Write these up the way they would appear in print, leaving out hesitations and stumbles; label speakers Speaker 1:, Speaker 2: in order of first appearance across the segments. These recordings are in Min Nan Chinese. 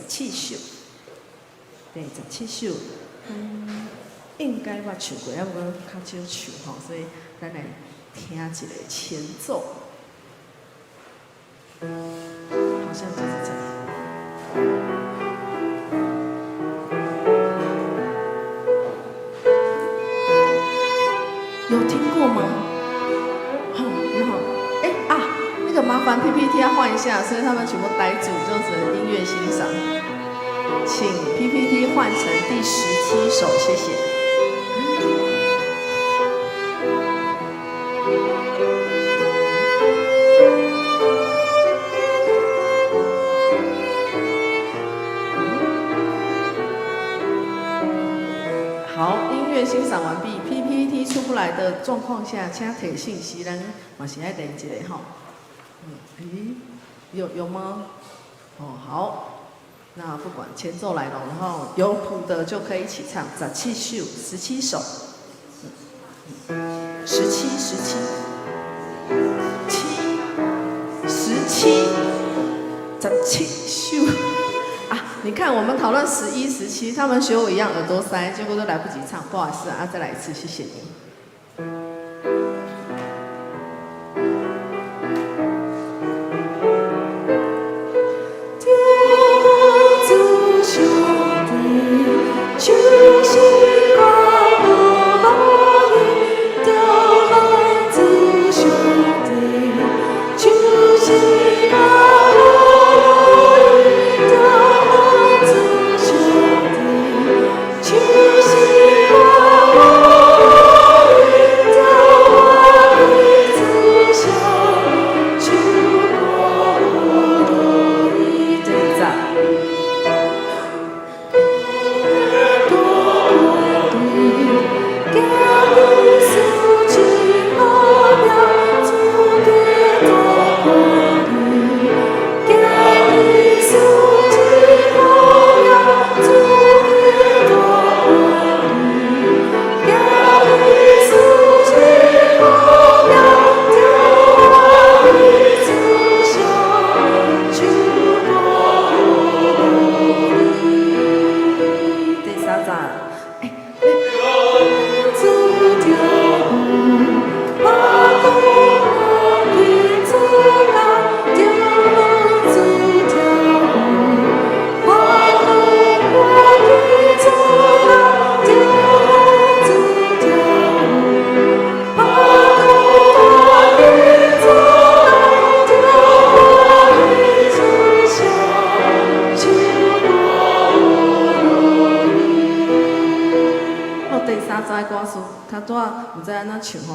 Speaker 1: 七首，第十七首，應該捌唱過，啊，毋過較少唱吼，所以咱來聽一下前奏，好像就是這樣。有聽過嗎？好，你好，哎啊，那個麻煩 PPT 要換一下，所以他們全部呆住，就只能音樂欣賞。請 PPT 換成第17首，謝謝。好，音樂欣賞完畢，PPT 出不來的狀況下，請提信息，咱嘛是愛練一下吼。嗯，咦，有嗎？哦，好，那不管前奏來了，然後有譜的就可以一起唱，十七首，17首，十七，十七，七，十七，十七首。啊，你看我們討論11、17，他們學我一樣耳朵塞，結果都來不及唱，不好意思啊，再來一次，謝謝你。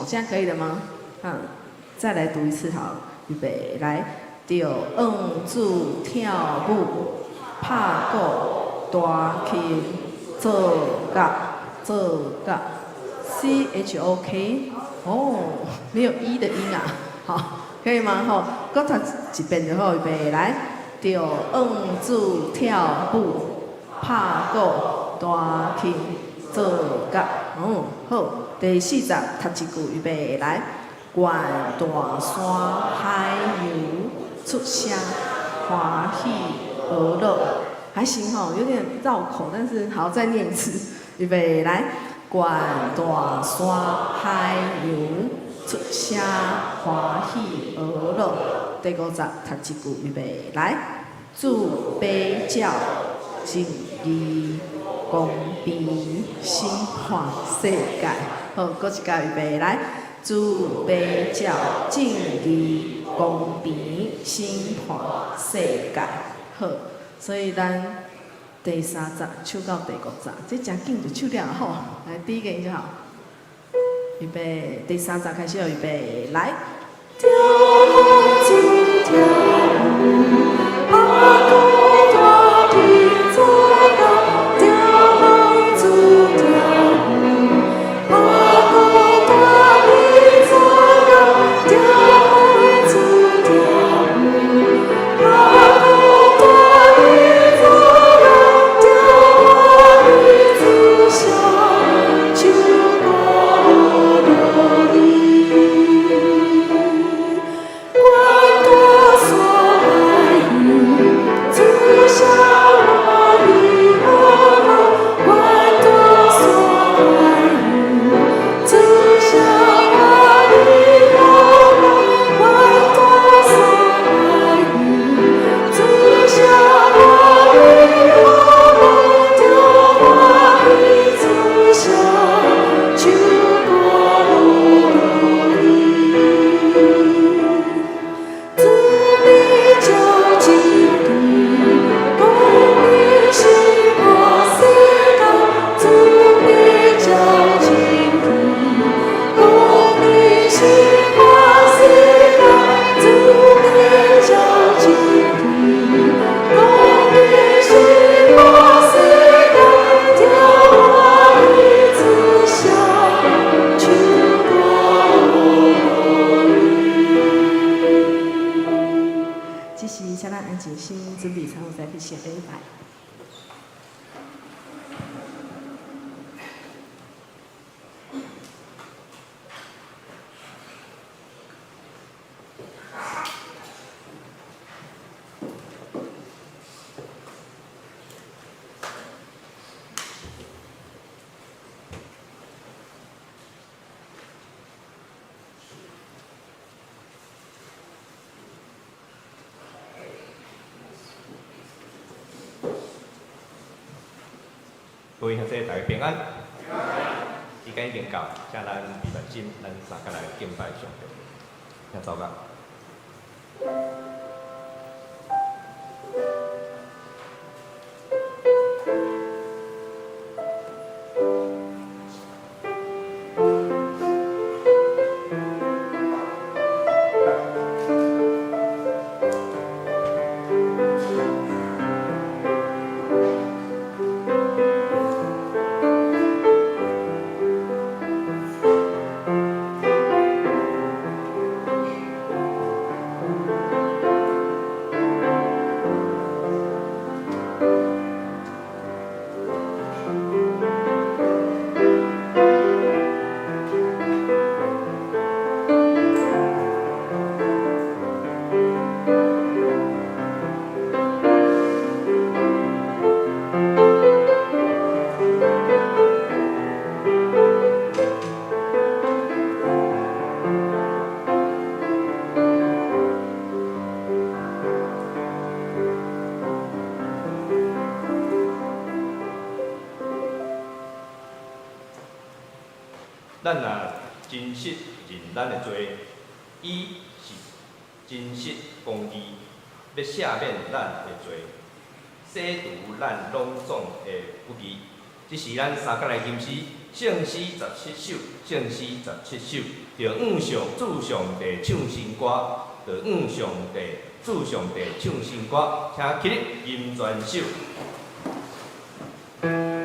Speaker 1: 現在可以了嗎？嗯，再來讀一次好了，預備來。著向主跳舞，拍鼓彈琴，做樂做樂，C H O K，哦，沒有 E 的音啊，好，可以嗎？好，閣讀一遍就好，預備來。著向主跳舞，拍鼓彈琴，做樂，嗯，好。第四節讀一句，預備來。懸大山海洋出聲歡喜呵樂，還行吼，有點繞口，但是好，再念一次，預備來。懸大山海洋出聲歡喜呵樂。第五節讀一句，預備來。主白鳥正義公平審判世界。好，閣一擺預備來。主白鳥正義公平審判世界。好，所以咱第三節唱到第五節，這誠緊就唱了吼。來，第一個音就好。預備，第三節開始，預備，來。跳舞，拍鼓彈琴做樂，著向主跳舞，拍鼓彈琴做樂，著向主跳舞，拍鼓彈琴做樂，著向主聲唱歌落去。謝禮拜。
Speaker 2: 各位兄弟，大家平安。時間已經到，請咱閉目睛，咱三個來敬拜上帝。請走吧。咱若真實認咱的罪，伊是真實公義，欲赦免咱的罪，洗除咱攏總的不義。這是咱三工來吟詩，聖詩十七首，聖詩十七首，著向上主上帝唱新歌，著向上帝主上帝唱新歌，請起立吟全首。
Speaker 3: Thank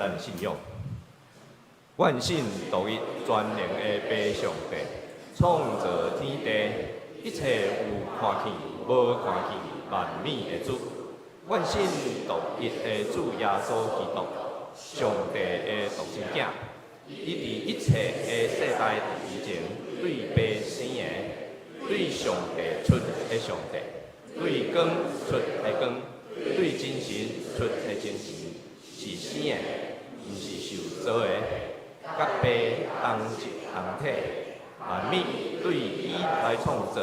Speaker 2: 咱的信仰。阮信獨一全能的父上帝，創造天地，一切有看見、無看見萬物的主。阮信獨一的主耶穌基督，上帝的獨生囝。伊佇一切的世代以前，對父生的，對上帝出的上帝，對光出的光，對真神出的真神，是生的，毋是受造的，佮父同質同體，萬物對伊來創造，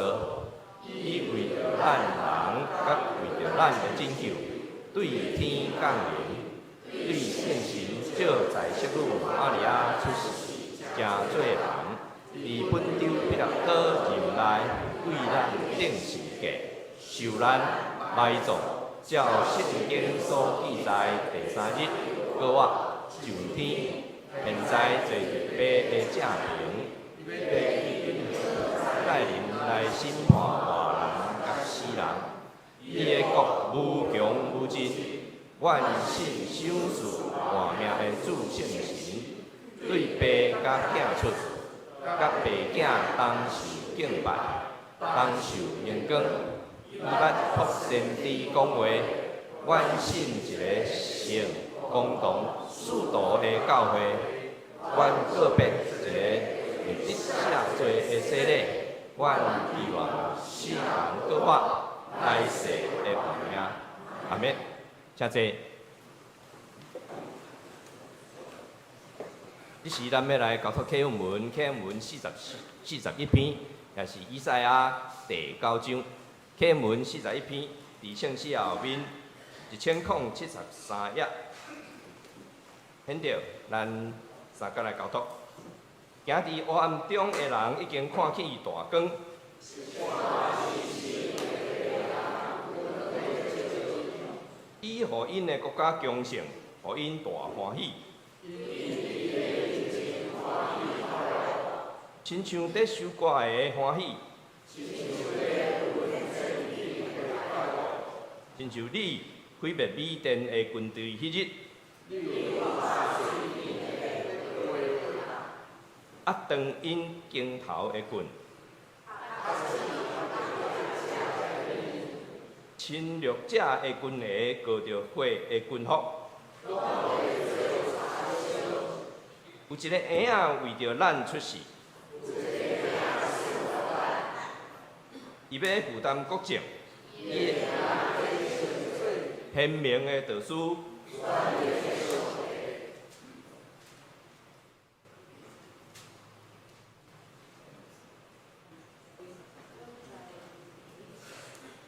Speaker 2: 伊為著咱人，佮為著咱的拯救，對天降臨，對聖神借在聖女瑪利亞出世，成做人，佇本丟彼拉多任內，為咱釘十字架，受難埋葬，照聖經所記載，第三日閣活上天，現在坐佇父的正爿，再臨來審判活人佮死人，伊的國無窮無盡。阮信賞賜活命的主聖神，對父佮囝出，佮父囝同受敬拜，同受榮光。伊捌託先知講話，阮信一個聖公同使徒的教會，阮告別一個會得赦罪的洗禮，阮期望死人閣活，來世的活命。阿們，請坐。這時咱欲來交託啟訓文，啟訓文41篇，也是以賽亞第九章。啟訓文四十一篇，佇聖書後面1073頁。現著咱三佮來交託。行佇黑暗中的人已經看見大光。伊予𪜶的國家強盛，予𪜶大歡喜。親像佇收割的歡喜。親像你毀滅米甸的軍隊彼日。壓斷𪜶肩頭的棍。侵略者的軍鞋裹著血的軍服。有一个嬰仔為著咱出世，伊欲負擔國政，伊賢明的導師。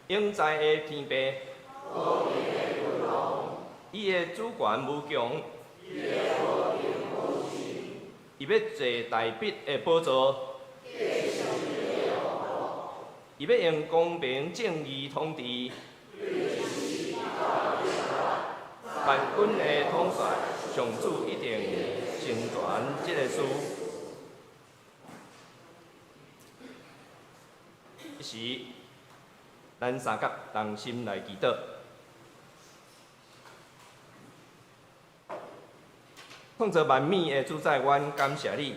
Speaker 2: 永在的天父，伊的主權無窮，伊欲坐大衛的寶座，伊欲用公平正義統治，萬軍的統帥上主一定成全這个事。彼時，咱三佮同心來祈禱。創造萬物的主宰，阮感謝你，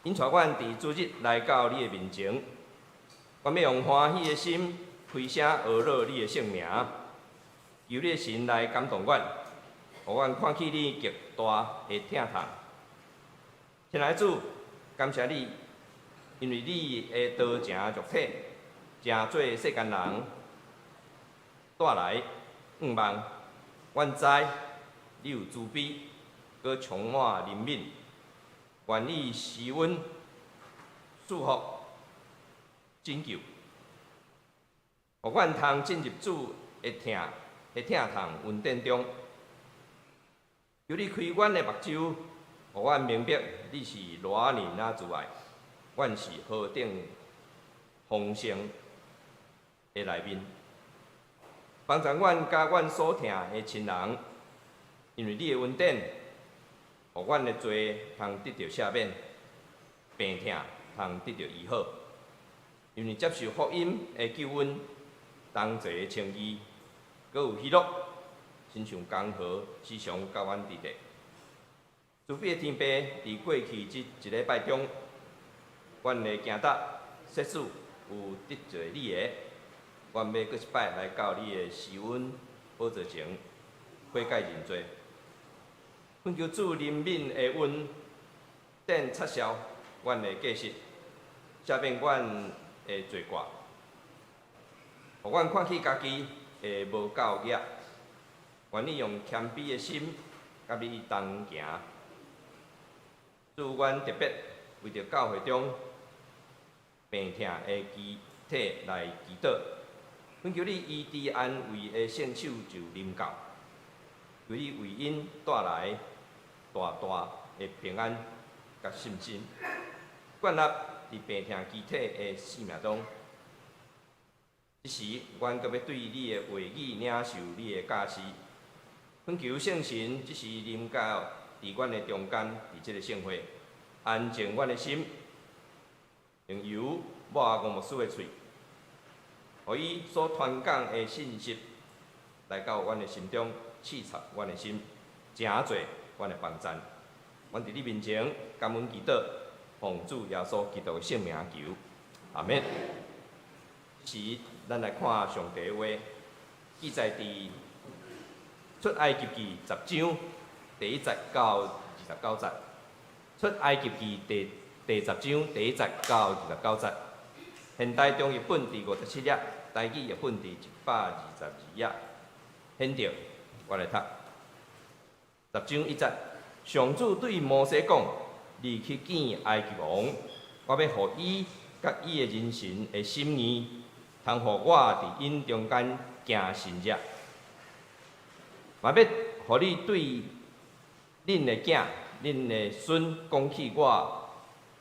Speaker 2: 引帶阮佇主日來到你的面前。阮欲用歡喜的心，開聲呵咾你的聖名，求你的神來感動阮，予阮看見你極大的疼痛。親愛的主，感謝你，因為你的道成肉體，成做世間人，帶來向望。阮知你有慈悲，閣充滿憐憫，願意施恩、賜福、拯救，予阮通進入主的疼的疼痛恩典中。求你開阮的目睭，予阮明白你是偌爾仔慈愛，阮是何等豐盛的內面，幫助阮佮阮所疼的親人，因為你的恩典，予阮的罪通得著赦免，病痛通得著醫好。因為接受福音的救恩，同齊稱義，閣有喜樂，親像江河時常佮阮佇咧。慈悲的天父，佇過去這一禮拜中，阮的行踏說辭有得罪你的，阮欲閣一擺來到你的施恩寶座前悔改認罪。懇求主憐憫的恩典擦消阮的過失，赦免阮的罪過，予阮看起家己的無夠額，願意用謙卑的心佮你同行。主，阮特別為著教會中病疼的肢體來祈禱，懇求你醫治安慰的聖手就臨到，求你為𪜶帶來大大的平安佮信心，建立佇病疼肢體的生命中。這時，阮閣欲對你的話語領受你的教示，懇求聖神這時臨到佇阮的中間，佇這个聖會，安靜阮的心，經由抹吳牧師的喙，予伊所傳講的信息來到阮的心中，刺插阮的心，成做阮的幫贊。阮佇你面前感恩祈禱，奉主耶穌基督的聖名求，阿們。這時，咱來看上帝話，記載佇出埃及記十章第一節到二十九節。出埃及記第十章第一節到二十九節。現代中譯本佇57頁，台語譯本佇122頁。現在，我來讀十章一節。上主對摩西講：你去見埃及王，我欲予伊佮伊的人民的心硬，通予我佇𪜶中間行神跡。嘛欲予你對恁的囝、恁的孫講起我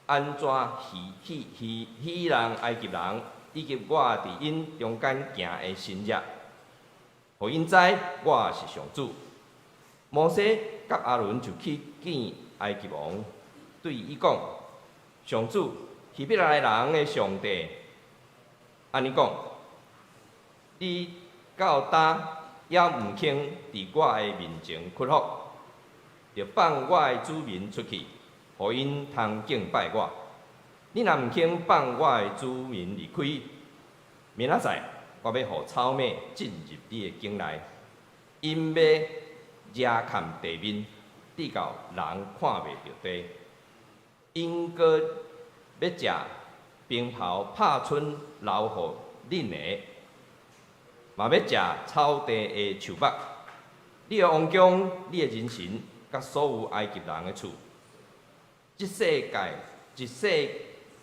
Speaker 2: 按怎戲戲戲戲弄埃及人，以及我佇𪜶中間行的神跡，予𪜶知我是上主。摩西佮亞倫就去見埃及王，對伊講：上主，希伯來人的上帝，按呢講：你到今猶毋肯佇我的面前屈服，著放我的子民出去，予𪜶通敬拜我。你若毋肯放我的子民離開，明仔載我欲予草螞進入你的境內，𪜶欲螞崁地面，直到人看袂著地。𪜶閣欲食爿頭拍春留予恁的，嘛欲食草地的樹木。你的王宮、你的人民，佮所有埃及人的厝，這世界、一世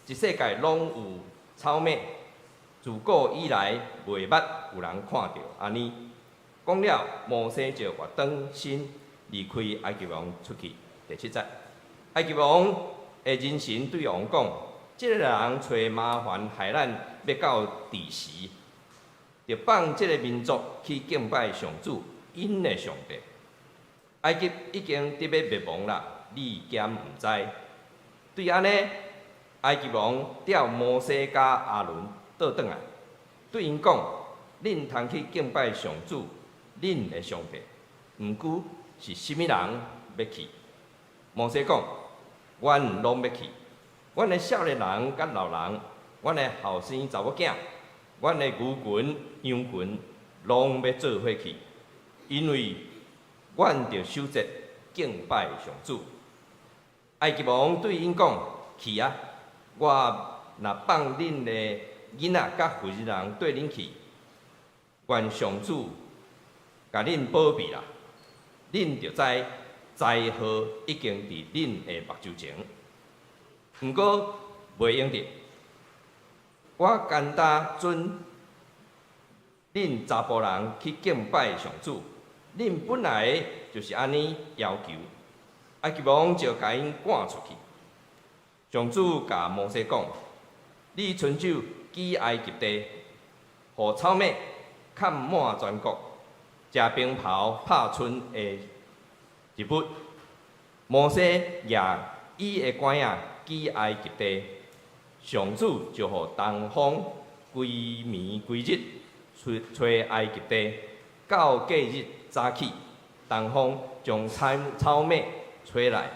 Speaker 2: 一世界攏有草螞。自古以來，袂捌有人看著按呢。講了，摩西就越轉身離開埃及王出去。第七節，埃及王的人民對王講：這个人揣麻煩害咱，欲到佇時？著放這个民族去敬拜上主，𪜶的上帝。埃及已經得欲滅亡啦，你敢毋知？對按呢，埃及王召摩西佮亞倫倒轉來，對𪜶講：恁通去敬拜上主，恁的上帝。毋過是啥物人欲去？摩西講：阮攏欲去。阮的少年人佮老人，阮的後生查某囝，阮的牛群、羊群，攏欲做伙去，因為阮著守節敬拜上主。埃及王對𪜶講：去啊！我若放恁的囡仔佮婦人綴恁去，願上主共恁保庇啦！恁就知災禍已經佇恁的目睭前。毋過袂用得，我干焦准恁查埔人去敬拜上主，恁本來就是按呢要求。埃及王就共𪜶趕出去。上主共摩西講：你伸手舉埃及地，予草螞崁滿全國，食爿頭拍春的植物。摩西舉伊的拐仔舉埃及地，上主就予東風規暝規日吹吹埃及地，到隔日早起，東風將草草蜢吹來，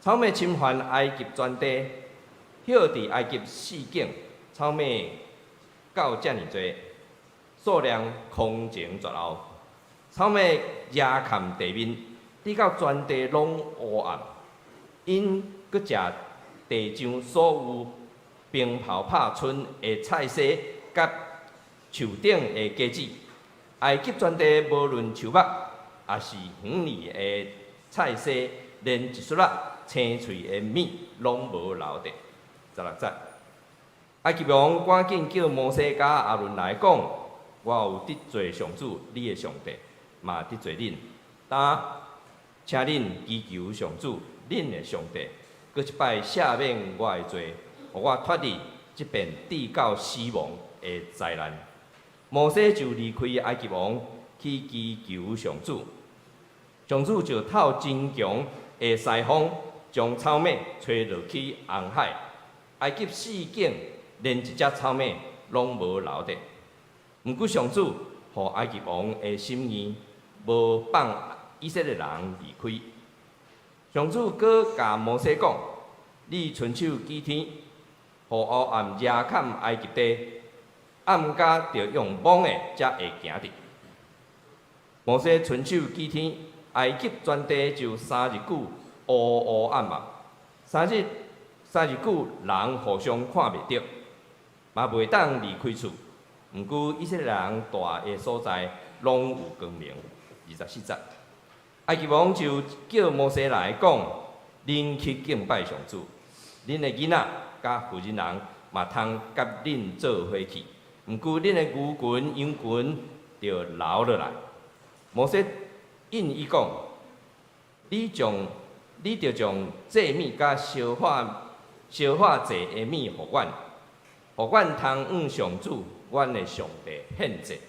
Speaker 2: 草蜢侵犯埃及全地，歇佇埃及四境，草蜢到遮爾濟，數量空前絕後。草蜢壓崁地面，直到全地攏烏暗。𪜶閣食地上所有冰雹拍春的菜蔬，佮樹頂的果子。埃及全地無論樹木，抑是園裡的菜蔬，連一撮仔青翠的物攏無留著。16節，埃及王趕緊叫摩西佮亞倫來講：我有得罪上主，你的上帝，嘛得罪恁。今請恁祈求上主，恁的上帝，閣一擺赦免我的罪，予我脫離這遍至到死亡的災難。摩西就離開埃及王，去祈求上主。上主就透真強的西風，將草蜢吹落去紅海。埃及四境連一隻草蜢攏無留著。毋過上主予埃及王的心硬，無放以色列人離開。上主閣共摩西講：你伸手舉天，予烏暗遮崁埃及地，暗甲著用摸的才會行著。摩西伸手舉天，埃及全地就3日久烏烏暗暗。3日久，人互相看袂著，嘛袂當離開厝。毋過以色列人蹛的所在，攏有光明。24節，埃及王就叫摩西來講：恁去敬拜上主，恁的囡仔佮婦人人嘛通佮恁做伙去。毋過恁的牛群、羊群著留落來。摩西應伊講：你著將祭物佮燒化祭的物予阮，予阮通向上主，阮的上帝獻祭。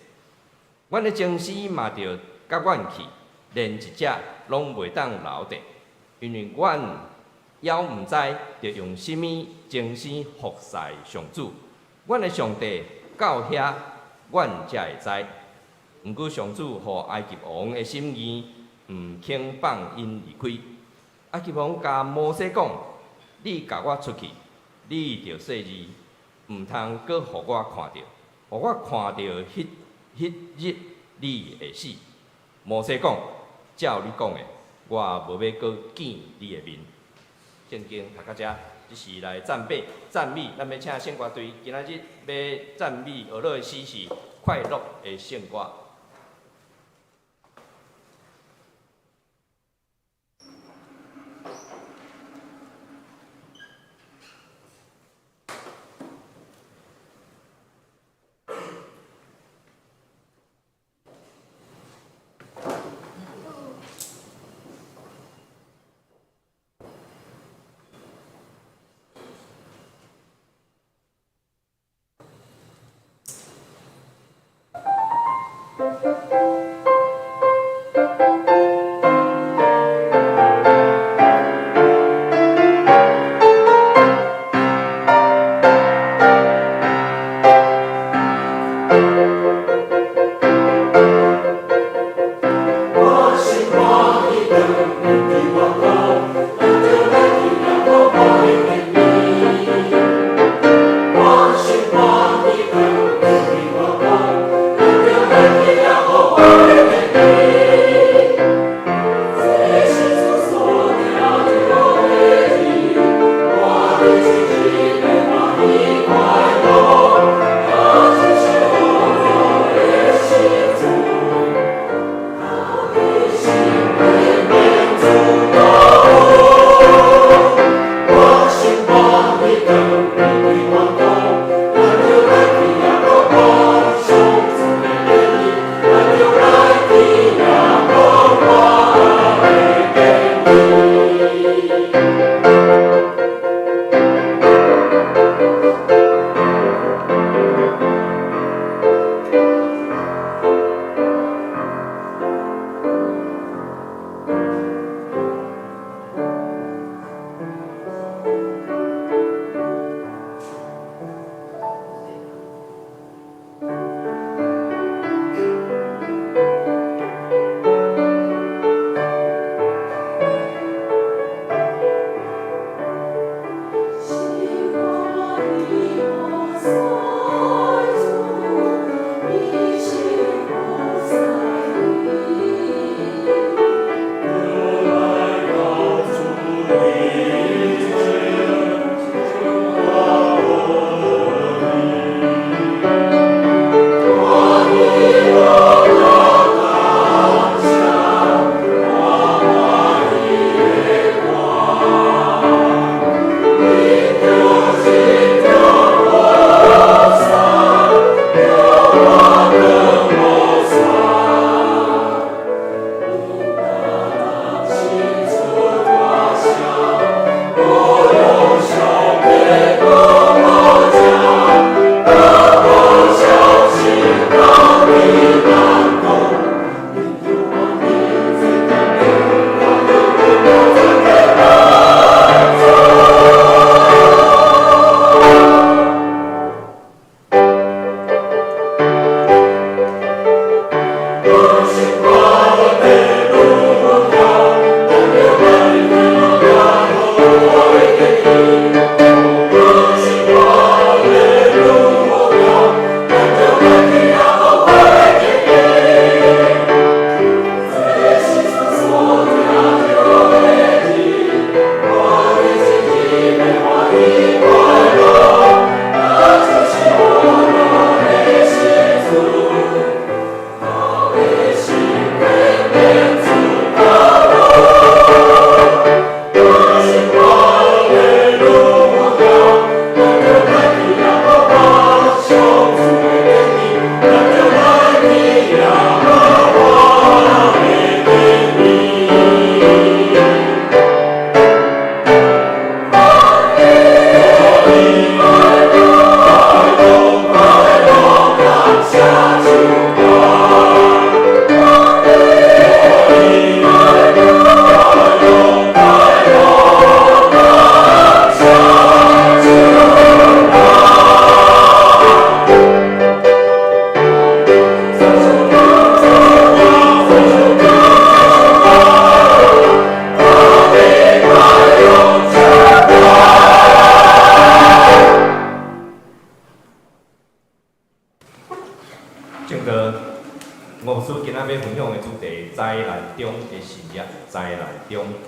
Speaker 2: 阮的祭司嘛著佮阮去，連一隻攏袂當留著，因為阮猶毋知著用啥物祭司服侍上主。阮的上帝到遐，阮才會知。毋過上主予埃及王的心硬，毋肯放𪜶離開。埃及王共摩西講：你共我出去，你著細膩，毋通閣予我看著，予我看著彼彼日你會死。摩西講：照你講的，我無欲閣見你的面。聖經讀到遮，這是來讚美讚美，咱欲請聖歌隊今仔日欲讚美學樂的詩是快樂的聖歌。
Speaker 3: 我心肝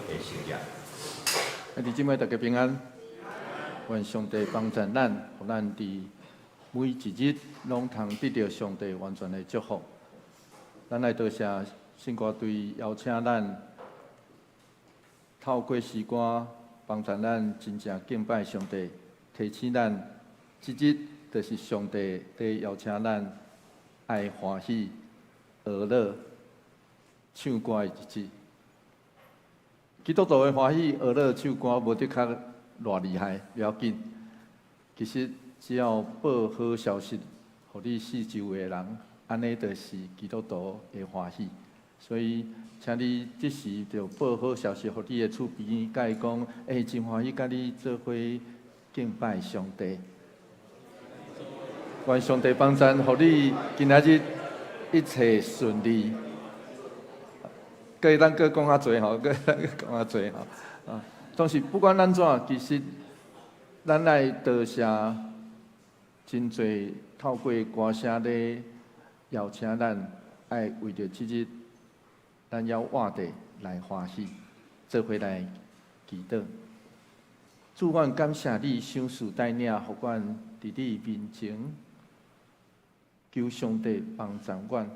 Speaker 2: 的成業。
Speaker 3: 兄弟姊妹，大家平安。願上帝幫助咱，予咱佇每一日攏通得著上帝完全的祝福。咱來多謝聖歌隊邀請咱透過詩歌幫助咱真正敬拜上帝，提醒咱這日就是上帝佇邀請咱愛歡喜、樂樂、唱歌的日子。基督徒的歡喜、樂樂、唱歌，無得較偌厲害，不要緊。其實只要報好消息，予你四周圍的人，按呢就是基督徒的歡喜。所以，請你這時就報好消息，予你的厝邊，共伊講，欸，真歡喜，佮你做伙敬拜上帝。願上帝幫贊，予你今仔日一切順利。閣咱閣講較濟吼，閣咱閣講較濟吼。啊，總是不管按怎，其實咱愛多謝真濟透過歌聲咧邀請咱，愛為著這日，咱猶活著來歡喜，做伙來祈禱。主，阮感謝你賞賜帶領，予阮佇你面前，求上帝幫助阮。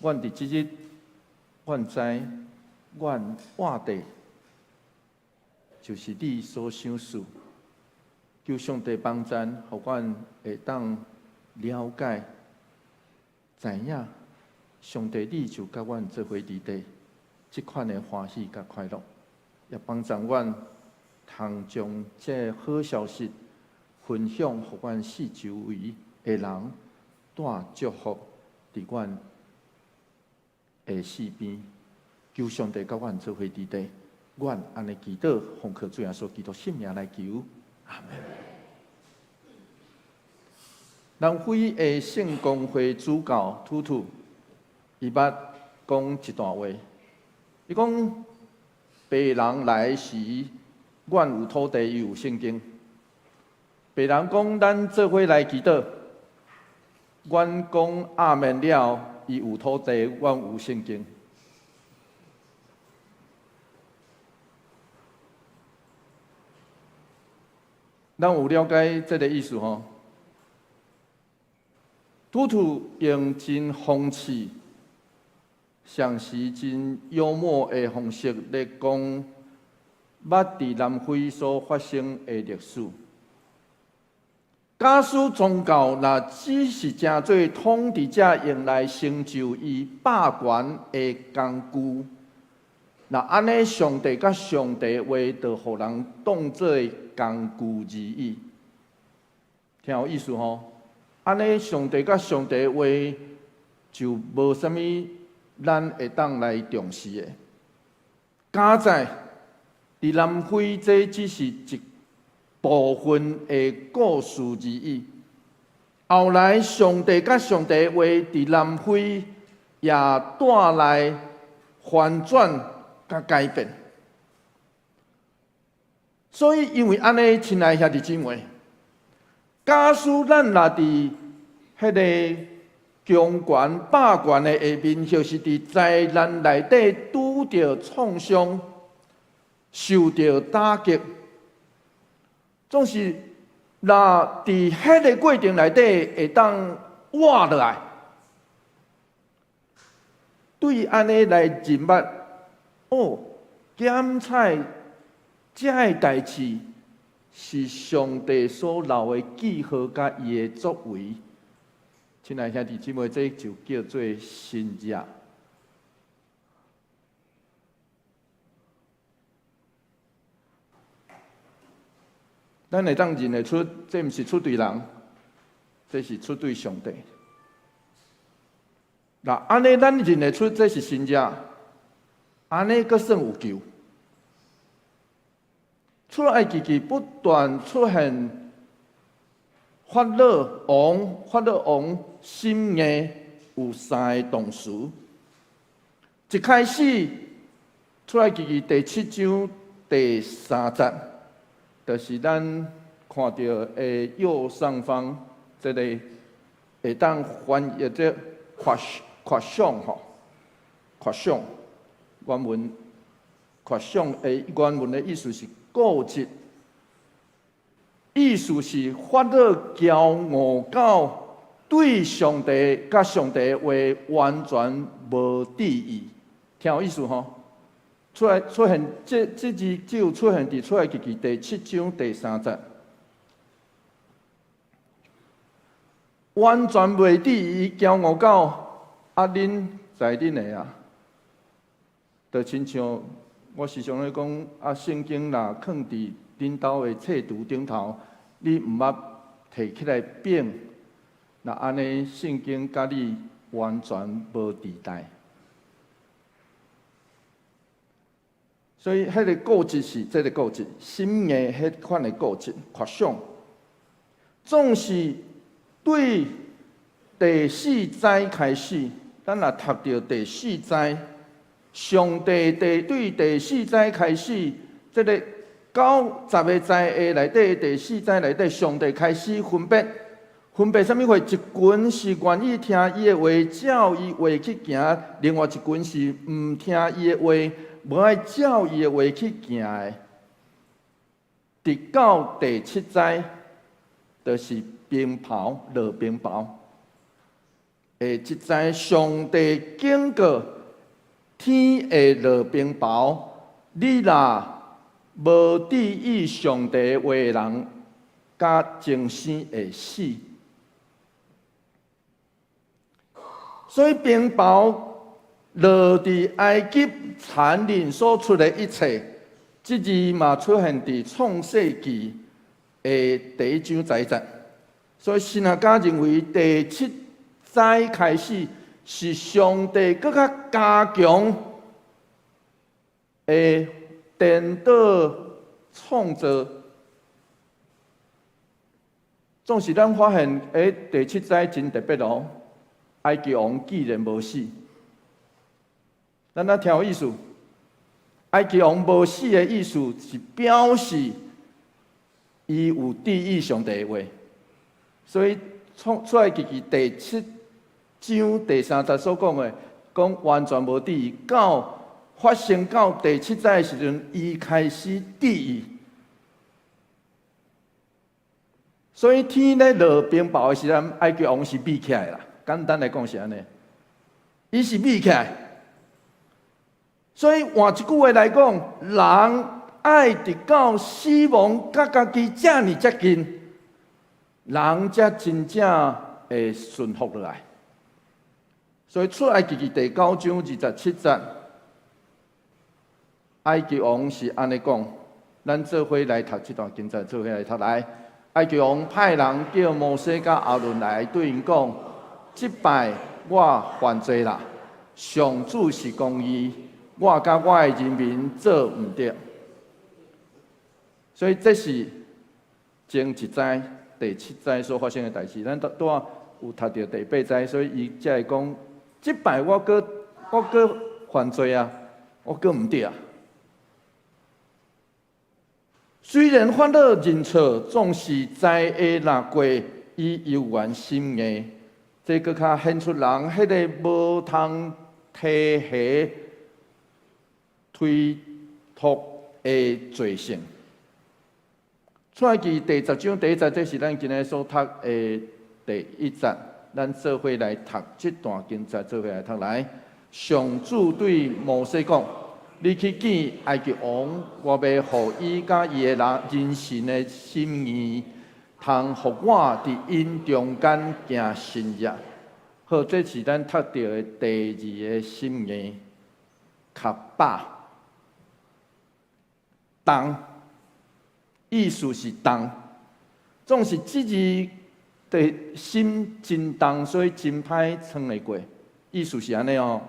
Speaker 3: 阮佇這日，阮知阮活著就是你所賞賜。求上帝幫贊，予阮會當了解、知影上帝你就佮阮做伙佇地，這款的歡喜佮快樂，也幫助阮通將這好消息分享，予阮四周圍的人帶祝福佇阮的四邊，求上帝佮阮做伙佇地，阮按呢祈禱，奉靠主耶穌基督聖名來求，阿門。南非的聖公會主教圖圖，伊捌講一段話，伊講白人來時，阮有土地，伊有聖經。白人講咱做伙來祈禱，阮講阿門了，伊有土地，阮有聖經。咱有了解這个意思吼？圖圖用真諷刺、同時真幽默的方式來講，捌佇南非所發生的歷史。假使宗教若只是成做統治者用來成就伊霸權的工具，若按呢，上帝佮上帝話，就予人當做工具而已。聽有意思吼？按呢，上帝佮上帝話就無啥物咱會當來重視的。佳哉佇南非，這只是一部分的故事而已。後來，上帝佮上帝話佇南非也帶來翻轉佮改變。所以，因為按呢，親愛兄弟姊妹，假使咱若佇彼个強權霸權的下面，或是佇災難內底拄著創傷、受著打擊，總是若佇彼个過程內底會當活落來，對按呢來認捌，哦，檢採這个代誌是上帝所留的記號，佮伊的作為。親愛兄弟姊妹，這就叫做神跡。咱會當認得出，這毋是出對人，這是出對上帝。若按呢，咱認得出這是神跡，按呢閣算有救。出埃及記不斷出現法老王，法老王心硬有三个動詞。一開始出埃及記第七章第三節，就是咱看著的右上方這个會當翻譯做誇誇賞吼，誇賞原文缺想的原文的意思是固執，意思是法老驕傲到對上帝佮上帝的話完全無注意，聽有意思吼？出來出現這這字只有出現佇出埃及記第七章第三節，完全袂注意，驕傲到啊！恁在恁的啊，就親像我時常咧講啊，聖經若囥佇恁兜的冊櫥頂頭，你毋捌提起來變，若按呢聖經佮你完全無佇代。所以，彼个固執是這个固執，心硬彼款的固執，缺想，總是對第四災開始，咱若讀著第四災，上帝第對第四災開始，這个九十个災的內底，第四災內底，上帝開始分別，分別啥物貨？一群是願意聽伊的話，照伊話去行；另外一群是毋聽伊的話，無愛照伊的話去行的。直到第七災，就是冰雹落冰雹。下一災，上帝警告天會落冰雹，你若無注意上帝的話的人，佮終生會死。所以冰雹落佇埃及殘忍所出的一切，這字嘛出現佇創世記的第一章十一節。所以神學家認為第七災開始是上帝閣較加強的顛倒創造。總是咱發現，第七災真特別哦，埃及王竟然無死。咱若聽有意思，埃及王無死的意思是表示伊有注意上帝的話，所以創出埃及記第七章第三節所講的，講完全無注意，到發生到第七災的時陣，伊開始注意。所以天咧落冰雹的時陣，埃及王是覕起來啦。簡單來講是按呢，伊是覕起來。所以換一句話來講，人愛直到死亡，佮家己遮爾接近，人才真正會順服落來。所以出埃及記第九章二十七節，埃及王是按呢講，咱做伙來讀這段經節，做伙來讀來。埃及王派人叫摩西佮亞倫來，對𪜶講：這擺我犯罪啦，上主是公義，我佮我的人民做毋對。所以這是前一災、第七災所發生的代誌。咱拄拄仔有讀著第八災，所以伊才會講：這擺我閣犯罪啊，我閣毋對啊。雖然法老認錯，總是災厄若過，伊猶原心硬。這閣較顯出人彼个無通推卸推脫的罪性。出埃及第十章第一節，這是咱今日所讀的第一節。咱做伙來讀這段經節，做伙來讀來。上主對摩西講：你去見埃及王，我欲予伊佮伊的人人臣的心硬，通予我佇𪜶中間行神跡。好，這是咱讀著的第二个心硬，較飽重，意思是重，總是這字的心真重，所以真歹撐會過。意思是按呢哦。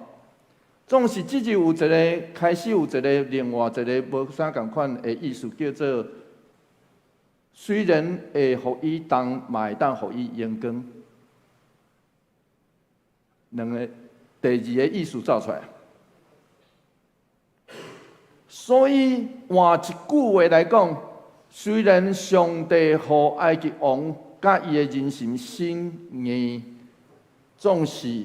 Speaker 3: 總是這字有一个開始有一个另外一个無啥仝款的意思，叫做雖然會予伊重，嘛會當予伊榮光。兩个第二个意思走出來。所以換一句話來講，雖然上帝予埃及王佮伊的人臣心硬，總是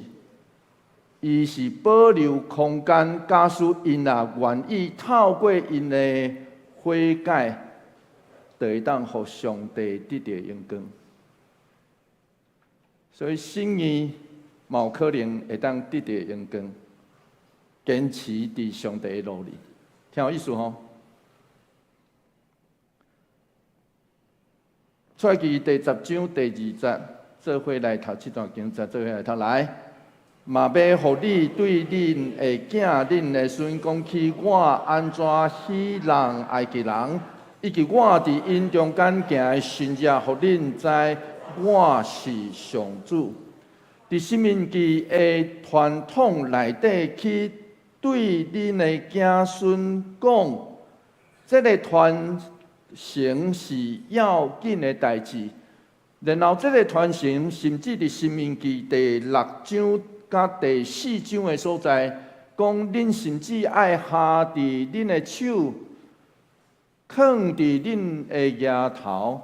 Speaker 3: 伊是保留空間，假使𪜶若願意透過𪜶的悔改，就會當予上帝得著榮光。所以心意嘛有可能會當得著榮光，堅持佇上帝的路裡，聽有意思吼？出埃及第十章第二節，做伙來讀這段經節，做伙來讀來。嘛欲予你對恁的囝、恁的孫講起我按怎戲弄埃及人，以及我佇𪜶中間行的神跡，予恁知我是上主。佇申命記的傳統內底去對恁的子孫講，這個傳承是要緊的代誌。然後這個傳承甚至佇申命記第六章佮第四章的所在，講恁甚至愛合佇恁的手，囥佇恁的額頭。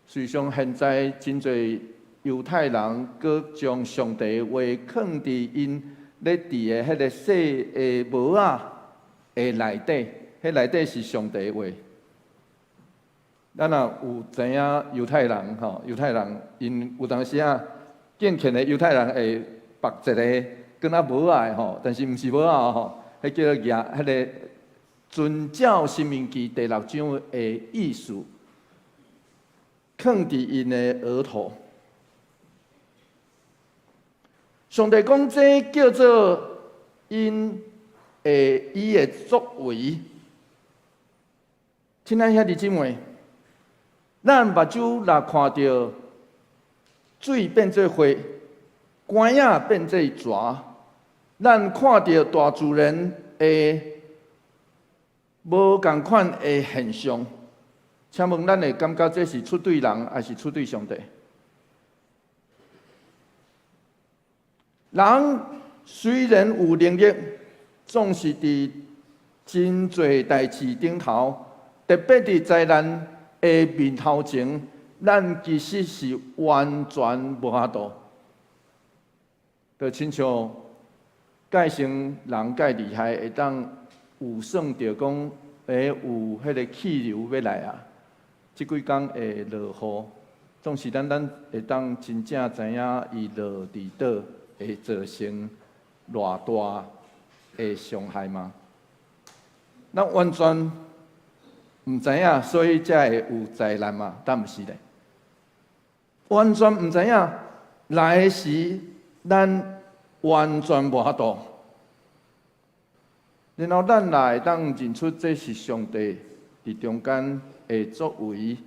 Speaker 3: 事實上，現在真濟猶太人閣將上帝話囥佇𪜶咧戴的彼個細的帽仔的內底，彼內底是上帝話。咱若有知影猶太人吼，猶太人𪜶有當時啊，敬虔的猶太人會縛一個敢若帽仔的吼，但是毋是帽仔吼，彼叫做額，彼個遵照申命記第六章的意思，囥佇𪜶的額頭。上帝講這叫做𪜶的伊的作為。親愛兄弟姊妹，咱目睭若看著水變做血，乾仔變做蛇，咱看著大自然的無仝款的現象，請問咱會感覺這是出對人，抑是出對上帝？人雖然有能力，總是佇真濟代誌頂頭，特別佇災難的面頭前，咱其實是完全無法度。就親像蓋星人蓋厲害，會當預算著講，有彼個氣流欲來啊，這幾工會落雨，總是咱會當真正知影伊落佇佗會造成偌大的傷害嗎？咱完全毋知影，所以才會有災難嘛？但毋是咧，完全毋知影來時，咱完全無法度。然後咱若會當認出這是上帝佇中間的作為，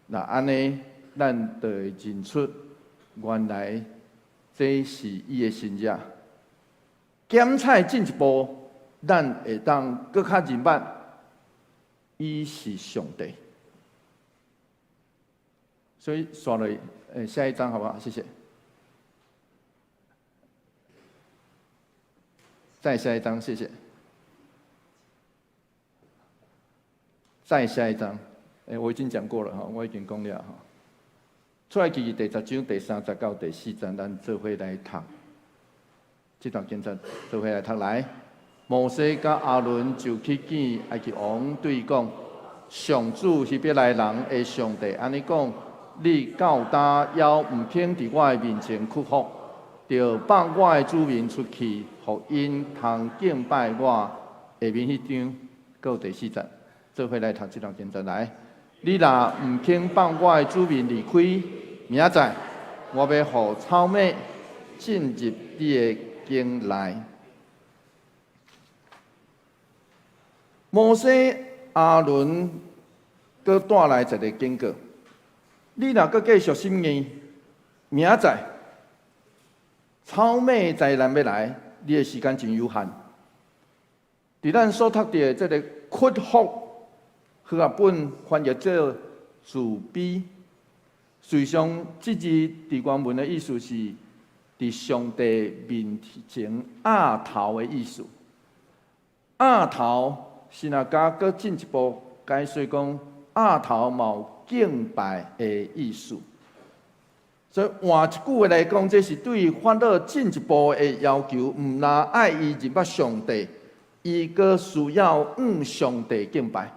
Speaker 3: 若按呢，咱就會認出原來這是伊的神跡。檢採進一步，咱會當閣較認捌，伊是上帝。所以紲落，下一張好不好？謝謝。再下一張，謝謝。再下一張，我已經講過了哈，我已經講了哈。出埃及記第十章第三節到第四節，咱做伙來讀。這段經節做伙來讀來。摩西佮亞倫就去見埃及王，對伊講：上主希伯來人的上帝按呢講，你到今猶毋肯佇我的面前屈服，著放我的子民出去，予𪜶通敬拜我。下面彼張，閣有第四節，做伙來讀這段經節來。你若毋肯放我的子民離開，明仔載我欲予草蛉進入你的境內。摩西、亞倫閣帶來一个警告：你若閣繼續心硬，明仔載草蛉災難欲來，你的時間真有限。佇咱所讀著的這个屈服，和合本翻譯做自卑。事實上，這字佇原文的意思是佇上帝面前額頭的意思。額頭是若加閣進一步解說講，額頭嘛有敬拜的意思。所以換一句話來講，這是對法老進一步的要求，毋但愛伊認捌上帝，伊閣需要向上帝敬拜。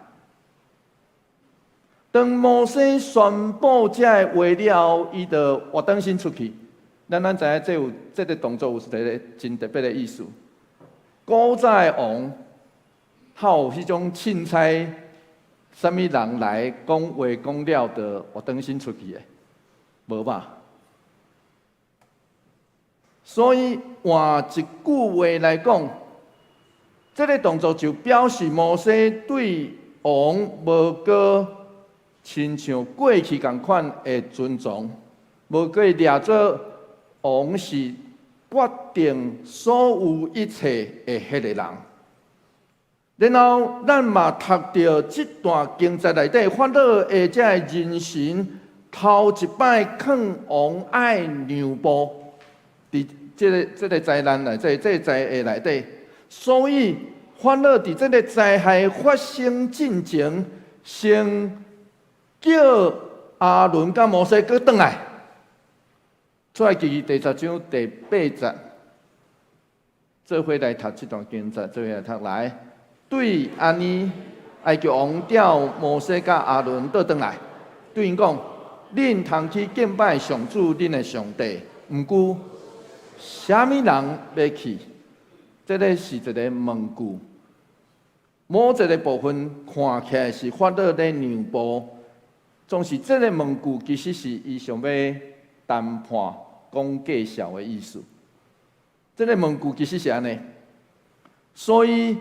Speaker 3: 當摩西宣布這个話了，伊就活轉身出去。咱知影這有這个動作有一个真特別的意思。古早的王，較有彼種凊彩，啥物人來講話講了，就活轉身出去的，無吧？所以換一句話來講，這个動作就表示摩西對王無閣親像過去仝款的尊重，無閣掠做王是決定所有一切的彼个人。然後咱嘛讀著這段經節內底，法老的這個人神頭一擺勸王愛讓步，佇這个災難內底，這个災禍內底，所以法老佇這个災害發生進前，先叫亞倫佮摩西閣轉來，出埃及記第10章第8節，做伙來讀這段經節，做伙來讀來。對按呢，埃及王調摩西佮亞倫倒轉來，對𪜶講：恁通去敬拜上主恁的上帝，毋過啥物人欲去？這个是一个問句。某一个部分看起來是法老咧讓步。總是這个問句，其實是伊想欲談判、講介紹的意思。這个問句其實是按呢，所以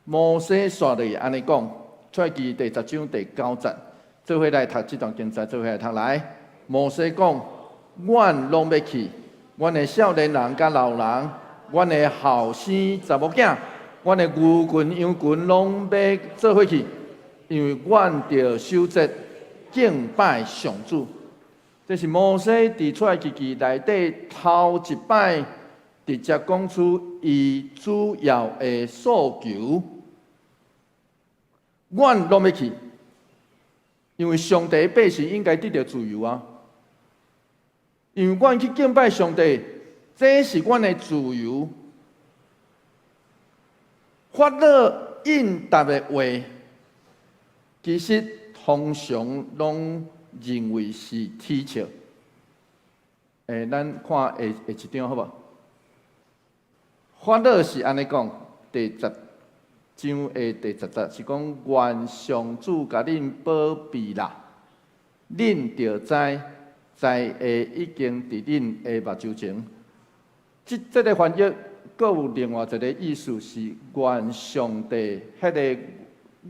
Speaker 3: 摩西煞落去按呢講，出埃及第10章第9節，做伙來讀這段經節，做伙來讀來。摩西講：阮攏欲去，阮的少年人佮老人，阮的後生查某囝，阮的牛群羊群攏欲做伙去，因為阮著守節敬拜上主。這是摩西佇出埃及記內底頭一擺直接講出伊主要的訴求。阮攏欲去，因為上帝百姓應該得著自由啊。因為阮去敬拜上帝，這是阮的自由。法老應答的話，其實通常攏認為是恥笑。咱看下下一張好無？法老是按呢講，第10章的第10節是講，願上主共恁保庇啦，恁著知災禍已經佇恁的目睭前。這个翻譯，閣有另外一个意思是，願上帝，彼个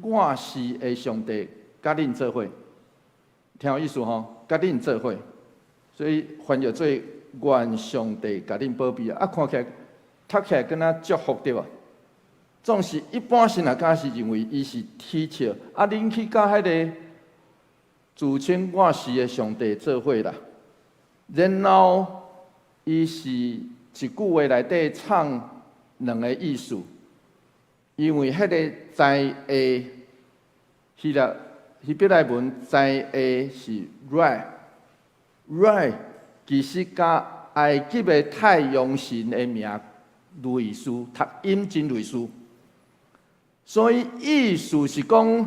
Speaker 3: 我是的上帝，佮恁做伙，聽有意思吼？佮恁做伙，所以翻譯做願上帝共恁保庇啊！看起來讀起來敢若祝福對無？總是一般神學家是認為伊是恥笑，啊，恁去佮彼个自稱我是的上帝做伙啦。然後伊是一句話內底藏兩个意思，因為彼个災禍，希伯來文災禍是 ra，ra 其實佮埃及的太陽神的名類似，讀音真類似。所以意思是講，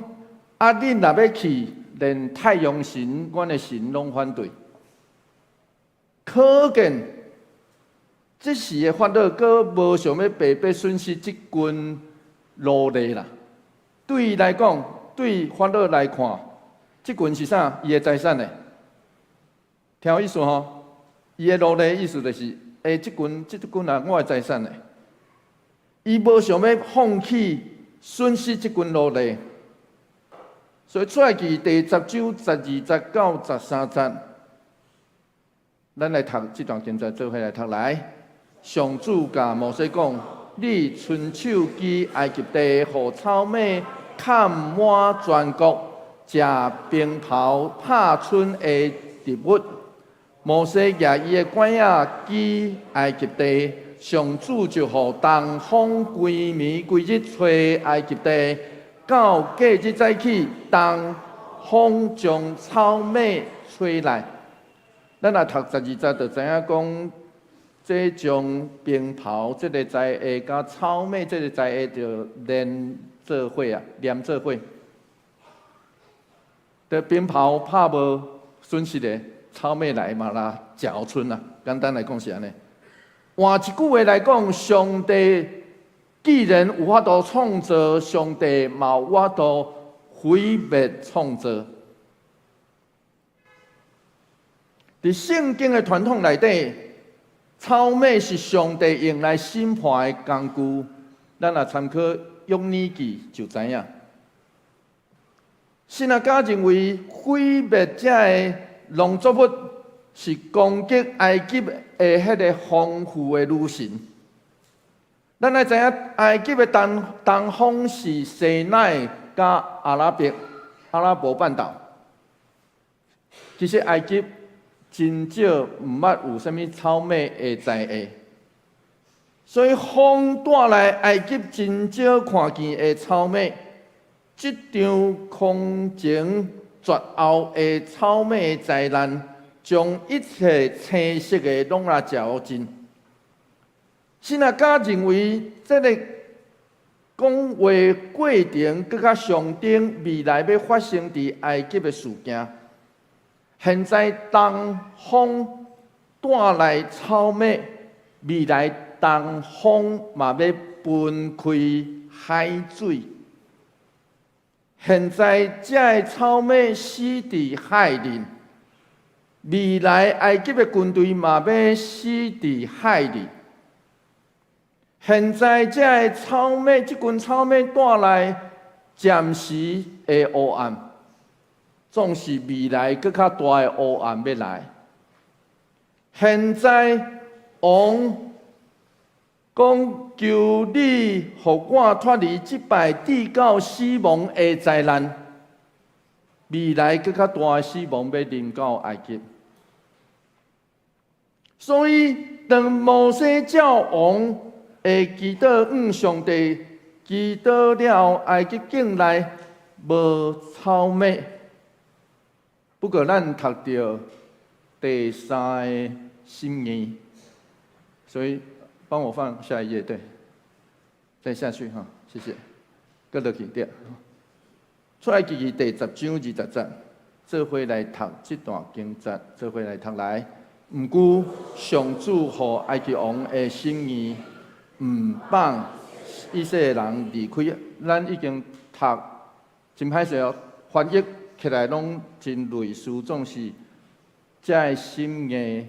Speaker 3: 啊，恁若欲去，連太陽神、阮的神攏反對。可見，這時的法老閣無想欲白白損失這群奴隸啦。對伊來講，對法老來看，這群是啥？伊的財產呢？聽有意思吼？伊的奴隸意思就是，這群人我的財產呢。伊無想欲放棄損失這群奴隸，所以出埃及第10章12節到13節，咱來讀這段經節，做伙來讀來。上主共摩西講：你伸手擊埃及地，予草蜢崁滿全國，食冰雹拍春的植物。摩西舉伊的拐仔擊埃及地，上主就予東風規暝規日吹埃及地，到隔日早起，東風將草蜢吹來。咱若讀12節就知影講，這將冰雹這个災厄佮草麥這个災厄就連做伙啊，連做伙。這冰雹拍無損失的，草麥來嘛來食賰啊。簡單來講是按呢。換一句話來講，上帝既然有法度創造，上帝嘛有法度毀滅創造。佇聖經的傳統內底，草麥是上帝用來審判的工具。咱若參考約尼記就知影。神學家認為毀滅這个農作物是攻擊埃及的彼个豐富的女神。咱愛知影，埃及的東東方是西奈佮阿拉伯阿拉伯半島。其實埃及真少毋捌有啥物草麥的災厄，所以風帶來埃及真少看見的草麥。這場空前絕後的草麥災難，將一切青色的攏來食盡。神學家認為，這个講話過程閣較象徵未來欲發生佇埃及的事件。現在東風帶來草麥，未來東風嘛欲分開海水。現在這个草麥死佇海裡，未來埃及的軍隊嘛欲死佇海裡。現在這个草麥，這群草麥帶來暫時的黑暗，總是未來閣較大的黑暗欲來。現在王講求你予我脫離這擺至到死亡的災難，未來閣較大的死亡欲臨到埃及。所以當摩西照王的祈禱，向上帝祈禱了，埃及境內無草麥。不過咱讀著第三个心願，所以幫我放下一頁，對，再下去哈，謝謝。閣落去對。出埃及記第10章20節，做伙來讀這段經節，做伙來讀來。毋過上主予埃及王的心硬，毋放以色列人離開。咱已經讀真歹勢哦，翻譯起來攏真類似，總是這个心硬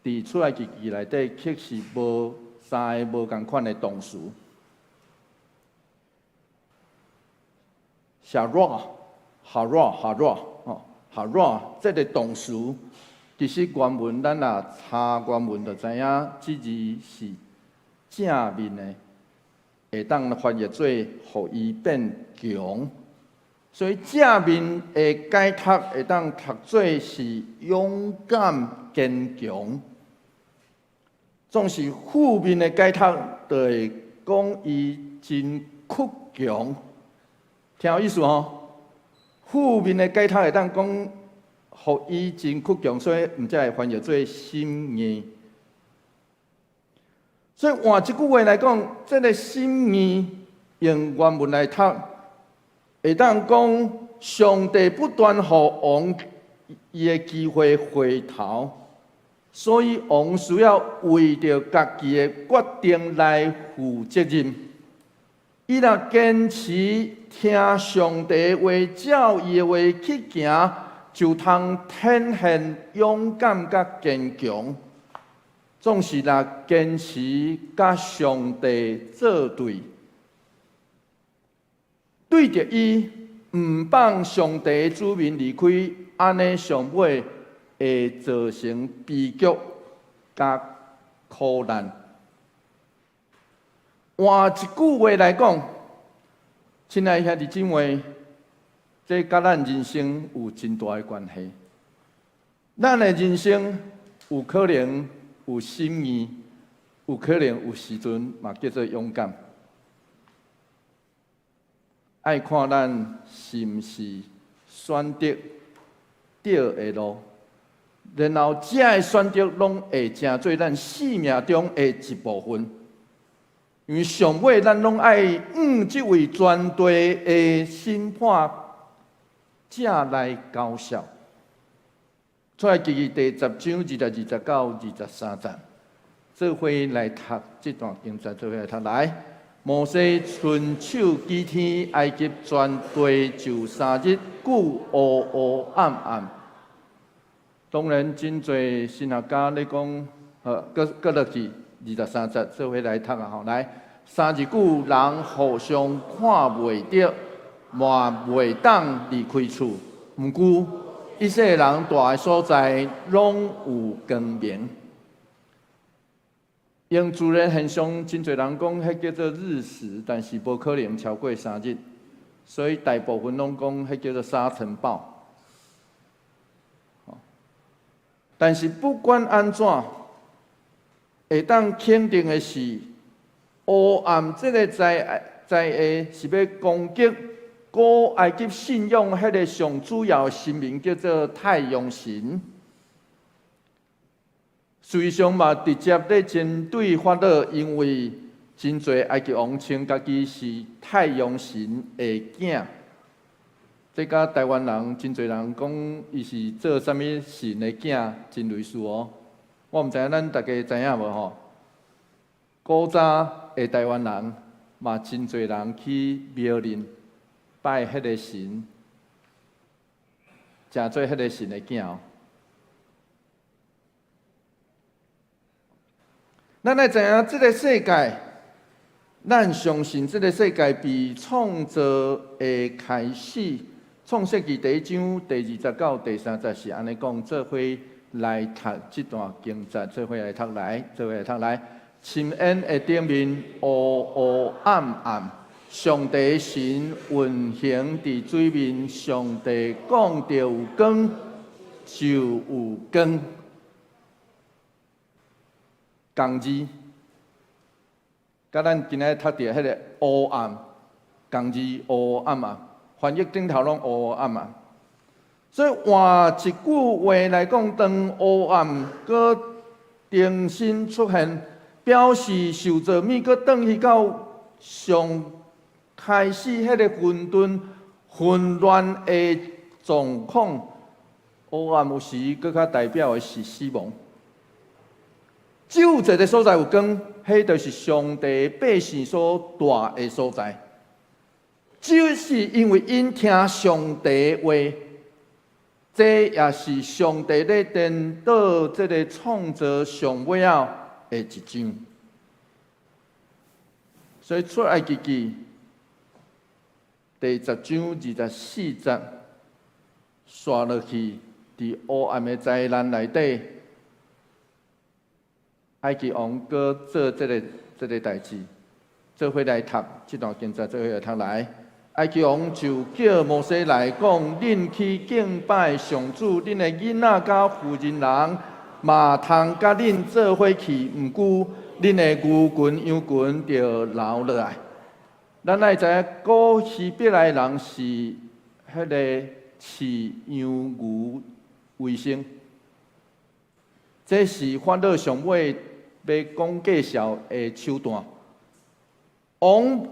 Speaker 3: 佇出埃及記內底，確實無三个無仝款的動詞。下熱、哈熱、哈熱，哦，哈熱，這个動詞，其實原文咱若查原文就知影，這字是正面的，會當翻譯做予伊變強。所以正面的解讀會當讀做是勇敢堅強，總是負面的解讀，就會講伊真倔強。聽有意思吼？負面的解讀會當講，予伊真倔強，所以毋才會翻譯做心硬。所以換一句話來講，這个心硬用原文來讀，會當講上帝不斷予王伊的機會回頭，所以王需要為著家己的決定來負責任。伊若堅持聽上帝的話，照伊的話去行，就通展現勇敢佮堅強。總是若堅持佮上帝作對，對著伊毋放上帝的子民離開，按呢上尾會造成悲劇佮苦難。換一句話來講，親愛兄弟姊妹，這佮咱人生有真大的關係。咱的人生有可能有心硬，有可能有時陣嘛叫做勇敢。愛看咱是毋是選擇對的路，然後這个選擇攏會成做咱生命中的一部分。因為上尾咱攏愛向這位全地的審判者來交涉。出埃及記第10章22、23節，做伙來讀這段經節，做伙來讀來。摩西伸手舉天，埃及全地就3日久烏烏暗暗。當然，真濟神學家咧講，閣閣落去23節，做伙來讀啊！吼，來3日久，人互相看袂著，嘛袂當離開厝。毋過，以色列人蹛的所在，攏有光明。用自然現象，真濟人講，彼叫做日食，但是無可能超過三日，所以大部分攏講彼叫做沙塵暴。但是不管按怎，會當肯定的是，黑暗這个災災禍是欲攻擊古埃及信仰彼个上主要的神明，叫做太陽神。事實上嘛，直接咧針對法老，因為真濟埃及王稱家己是太陽神的囝。這佮台灣人真濟人講，伊是做啥物神的囝，真類似哦。我毋知影咱大家知影無吼？古早的台灣人嘛，真濟人去廟裡拜彼個神，成做彼個神的囝哦。咱愛知影這个世界，咱相信這个世界被創造的開始。創世記第一章第20到第3節是按呢講，做伙來讀這段經節，做伙來讀來，做伙來讀來。深淵的頂面烏烏暗暗，上帝神運行佇水面，上帝講著有光，就有光。仝字，佮咱今仔讀著彼个烏暗，仝字烏暗暗。翻譯頂頭攏烏暗暗，所以換一句話來講，當烏暗閣重新出現，表示受造物閣轉去到上開始彼個混沌混亂的狀況。烏暗有時閣較代表的是死亡。只有一个所在有光，彼就是上帝百姓所蹛的所在。只是因為𪜶聽上帝話，這也是上帝咧顛倒這个創造上尾仔的一章。所以出埃及記第10章24節，紲落去，佇烏暗的災難內底，埃及王閣做這个代誌，做伙來讀這段經節，做伙來讀來。埃及王就叫摩西來講：恁去敬拜上主，恁的囡仔佮婦人人嘛通佮恁做伙去，毋過恁的牛群羊群著留落來。咱愛知影，古希伯來人是彼个飼羊牛為生，這是法老上尾欲講介紹的手段。王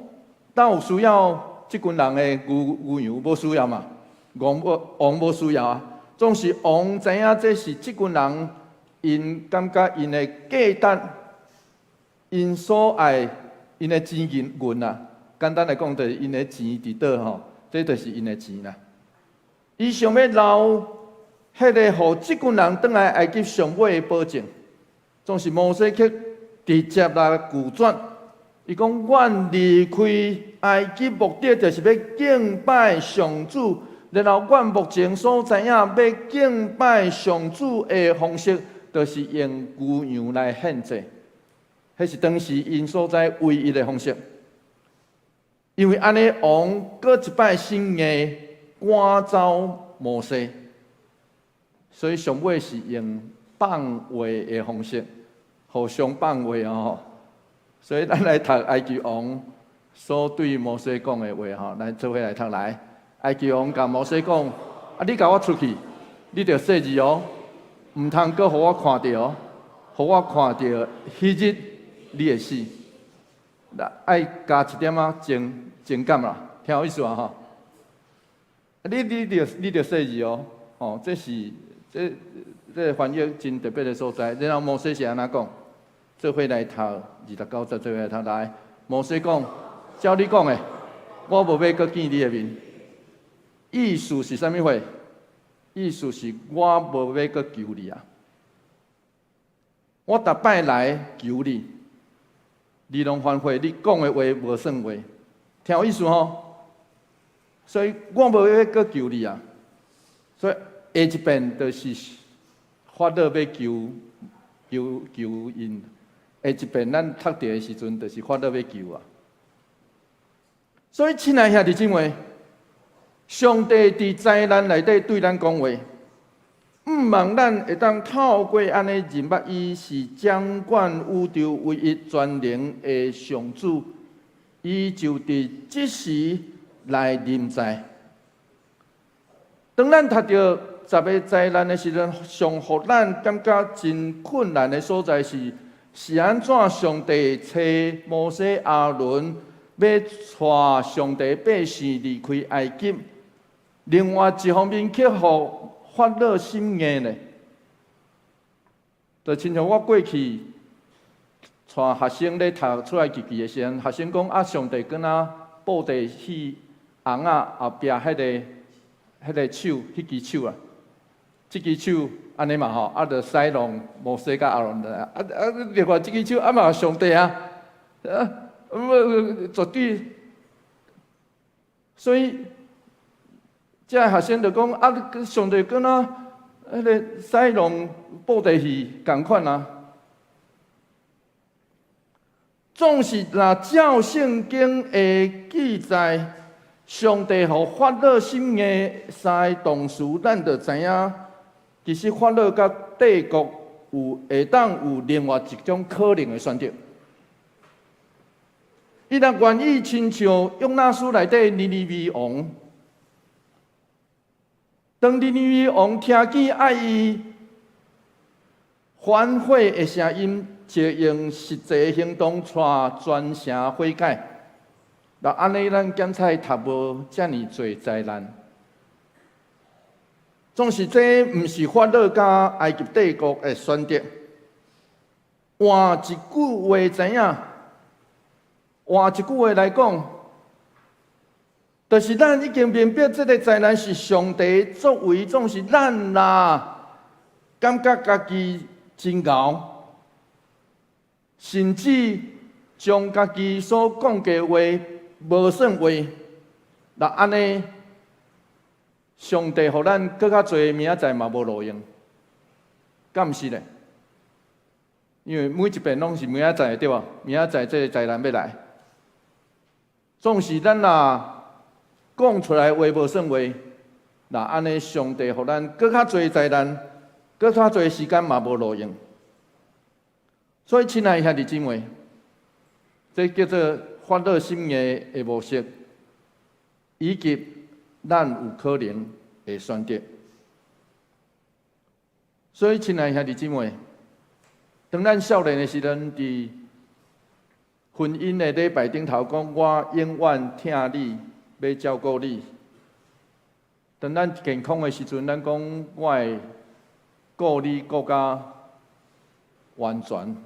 Speaker 3: 敢有需要這群人的牛牛羊無需要嘛？王無王無需要啊。總是王知影這是這群人，𪜶感覺𪜶的價值，𪜶所愛，𪜶的錢銀銀啊。簡單來講，就是𪜶的錢佇佗吼，這就是𪜶的錢啦。伊想欲留彼个，予這群人轉來埃及上尾的保證，總是摩西卻直接來拒絕。伊講：阮離開埃及目的就是欲敬拜上主，然後阮目前所知影欲敬拜上主的方式，就是用牛羊來獻祭，彼是當時𪜶所知唯一的方式。因為按呢，王閣一擺生硬趕走摩西，所以上尾是用放話的方式，互相放話哦。所以咱來讀埃及王所對摩西講的話吼，咱做伙來讀來。埃及王共摩西講：啊，你共我出去，你著細膩哦。毋通閣予我看著，予我看著，彼日你會死。愛加一點仔情感啦，聽有意思啊吼？你著細膩哦，吼，這是這個翻譯真特別的所在。然後摩西是按怎講？做伙來讀29節，做伙來讀來。摩西講：照你講的，我無欲閣見你的面。意思是啥物貨？意思是我無欲閣求你啊！我逐擺來求你，你攏反悔，你講的話無算話，聽有意思吼？所以我無欲閣求你啊！所以下一遍就是法老欲求𪜶，下一遍咱讀著的時陣，就是法老欲求啊！所以親愛兄弟姊妹，上帝佇災難內底對咱講話，毋望咱會當透過按呢認捌伊是掌管宇宙唯一全能的上主，伊就佇這時來臨在。當咱讀著十个災難的時陣，上予咱感覺真困難的所在是，是按怎上帝差摩西、亞倫欲帶上帝百姓離開埃及？另外一方面，去予法老心硬咧，就親像我過去帶學生咧讀出埃及記的時陣，學生講啊，上帝敢若布袋戲尪仔後壁彼個手，彼支手啊，這支手按呢嘛吼，啊，就使弄摩西佮亞倫的，啊啊，另外這支手啊嘛上帝啊，啊，絕對，所以。這个學生就講啊，上帝敢若彼個使弄布袋戲仝款啊。總是若照聖經的記載，上帝予法老心硬三個動詞，咱就知影，其實法老佮帝國有會當有另外一種可能的選擇。伊若願意親像約拿書內底尼尼微王。當尼尼微王聽見愛伊反悔的聲音，就用實際行動帶全城悔改。若按呢，咱檢採讀無遮爾濟災難。總是這毋是法老佮埃及帝國的選擇。換一句話知影？換一句話來講，就是咱已經明白，這个災難是上帝作為，總是咱啦，感覺家己真𠢕，甚至將家己所講的話無算話。若按呢，上帝予咱閣較濟明仔載嘛無路用，敢毋是咧？因為每一遍攏是明仔載對無？明仔載這个災難欲來，總是咱若講出來話無算話，若按呢，上帝予咱閣較濟災難，閣較濟時間嘛無路用。所以，親愛兄弟姊妹，這叫做法老心硬的模式，以及咱有可能的選擇。所以，親愛兄弟姊妹，當咱少年的時陣，佇婚姻的禮拜頂頭講，我永遠疼你，欲照顧你。當咱健康的時陣，咱講我會顧你顧甲完全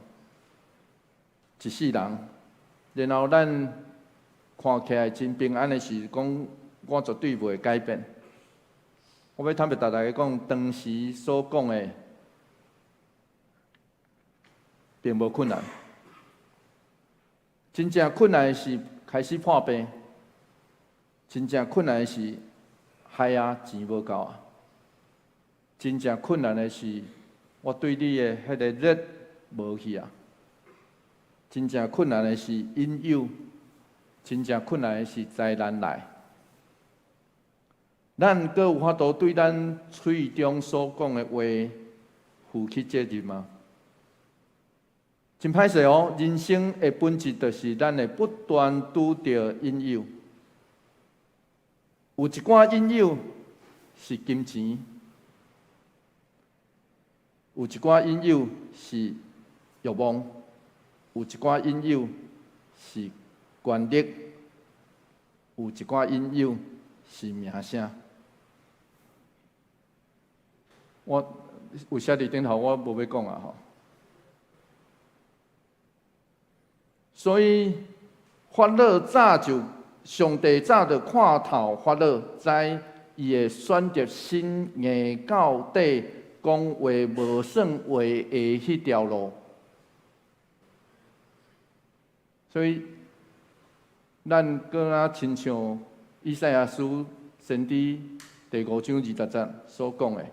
Speaker 3: 一世人。然後咱看起來真平安的時，講我絕對袂會改變。我欲坦白共大家講，當時所講的並無困難。真正困難的是開始破病。真正困難的是，害啊錢無夠啊！真正困難的是，我對你的彼个熱無去啊！真正困難的是引誘，真正困難的是災難來。咱閣有法度對咱喙中所講的話負起責任嗎？真歹勢哦！人生的本質就是咱會不斷拄著引誘。有一寡引誘是金錢。有一寡引誘是欲望，有一寡引誘是權力，有一寡引誘是名聲。我有寫佇頂頭，我無欲講啊吼。所以法老早就上帝早就看透法老，知伊會選擇心硬到底，講話無算話的彼條路。所以咱閣若親像以賽亞書先知第五章二十節所講的，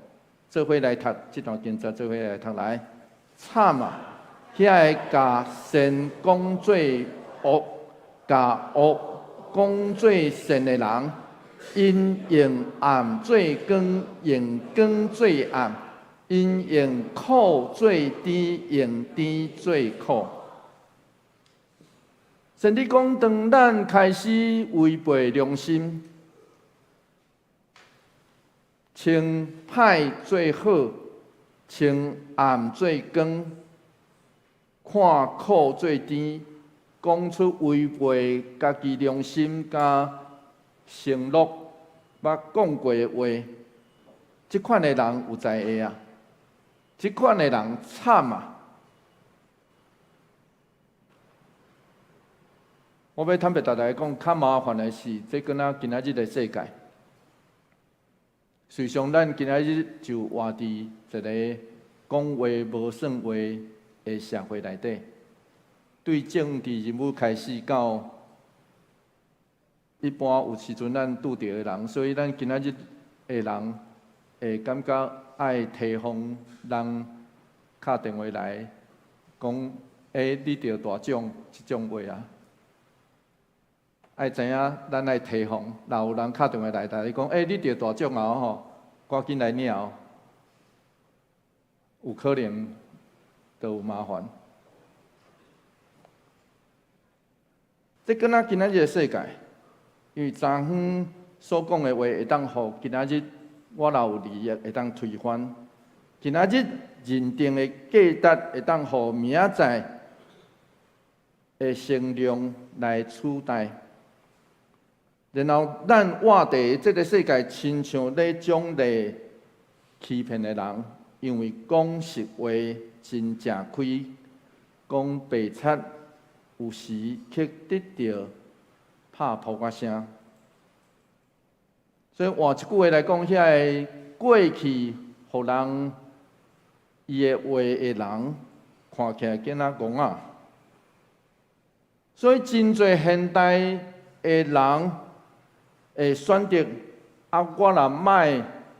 Speaker 3: 做伙來讀這段經節，做伙來讀來，慘啊！遐个共善講做惡，共惡講做善的人，𪜶用暗做光，用光做暗，𪜶用苦做甜，用甜做苦。先知講，當咱開始違背良心，稱歹做好，稱暗做光，看苦做甜，講出違背家己良心佮承諾捌講過的話，這款的人有才會啊！這款的人慘啊！我欲坦白逐家講，較麻煩的是，這敢若今仔日的世界。事實上，咱今仔日就活佇一個講話無算話的社會內底，對政治人物開始到一般有時陣咱拄著的人，所以咱今仔日的人會感覺愛提防人敲電話來講，欸，你著大獎這種話啊。愛知影，咱愛提防，若有人敲電話來，共你講，欸，你著大獎啊吼，趕緊來領哦，有可能就有麻煩。這敢若今仔日的世界，因為昨昏所講的話會當予今仔日我若有利益會當推翻，今仔日認定的價值會當予明仔載的聲量來取代。然後，咱活佇這个世界，親像咧獎勵欺騙的人，因為講實話真食虧，講白賊有時卻得著拍噗仔聲。所以換一句話來講，遐个過去予人伊的話的人，看起來敢若戇仔。所以真濟現代的人會選擇啊，我若莫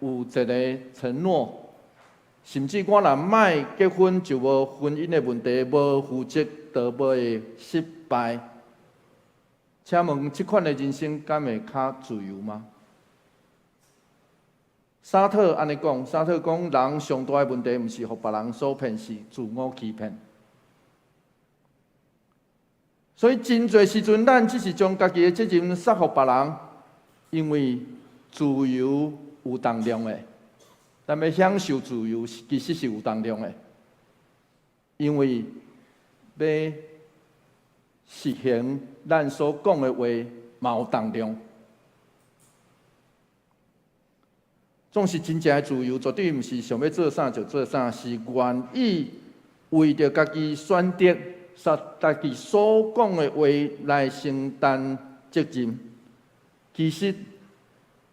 Speaker 3: 有一个承諾，甚至我若莫結婚就無婚姻的問題，無負責就無會失敗。請問這款的人生敢會較自由嗎？沙特按呢講，沙特講人上大的問題，毋是予別人所騙，是自我欺騙。所以真濟時陣，咱只是將家己的責任捒予別人，因為自由有重量的，咱欲享受自由，其實是有重量的，因為欲實行咱所講的話，嘛有重量。總是真正的自由，絕對毋是想欲做啥就做啥，是願意為著家己選擇、煞家己所講的話來承擔責任。其實，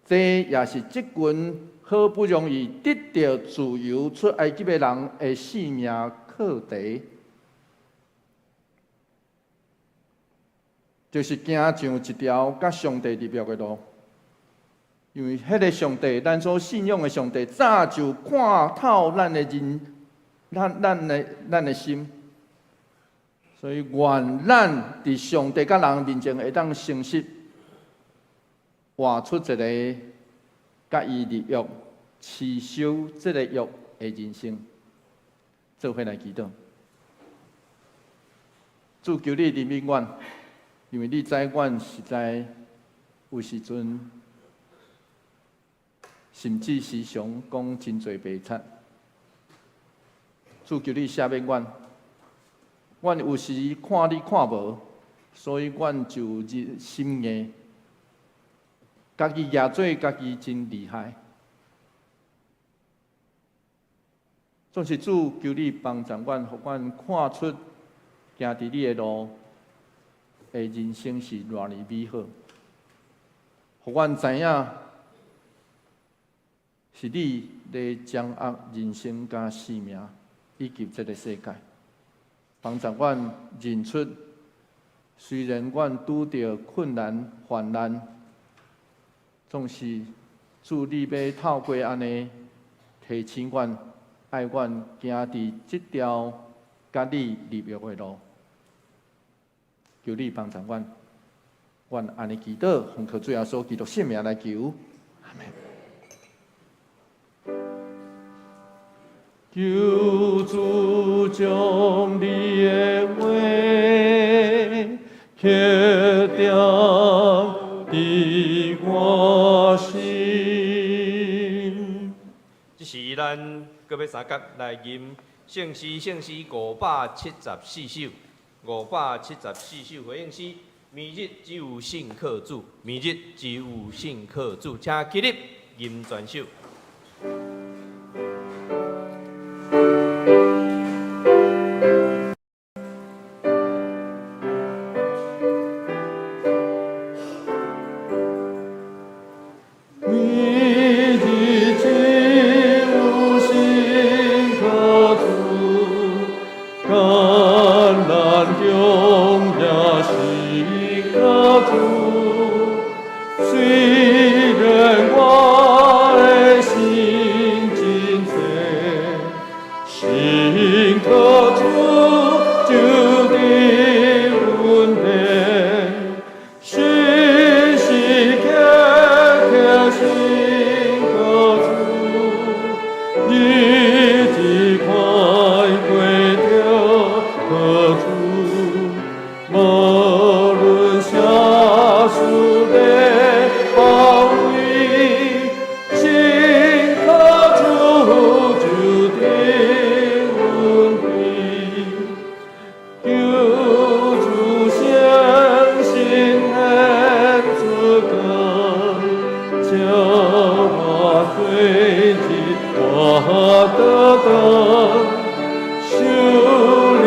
Speaker 3: 這也是這群好不容易得著自由出埃及的人的性命課題，就是行上一條佮上帝立約的路。因為彼个上帝，咱所信仰的上帝，早就看透咱的人，咱的心，所以願咱佇上帝佮人面前會當誠實，活出一个佮伊立約、持守這个約的人生。做伙來祈禱，主求你憐憫阮，因為你知阮實在有時陣。甚至時常講真濟白賊，主求你赦免阮，阮有時看你看無，所以阮就熱心硬，家己蜈做家己真厲害。總是主求你幫助阮，予阮看出行佇你的路的人生是偌爾美好，予阮知影是你咧掌握人生佮生命以及這个世界，幫助阮認出，雖然阮拄著困難患難，總是主你欲透過按呢提醒阮，愛阮行佇這條佮你立約的路，求你幫助阮，阮按呢祈禱，奉靠主耶穌基督聖名來求，阿們。求主將你的話刻釘佇我心。
Speaker 2: 這時咱閣欲相佮來吟聖詩，聖詩574首，574首回應詩。明日只有信靠主，明日只有信靠主，請起立吟全首。
Speaker 3: 明日只有信靠主，艱難中也信靠主。雖然我的心真濟，信靠主就得穩定，時時刻刻信靠主，日子快過著靠主，無論啥事的包圍，信靠主就得穩定。求主相信顯出光，叫我做日我得燈，求你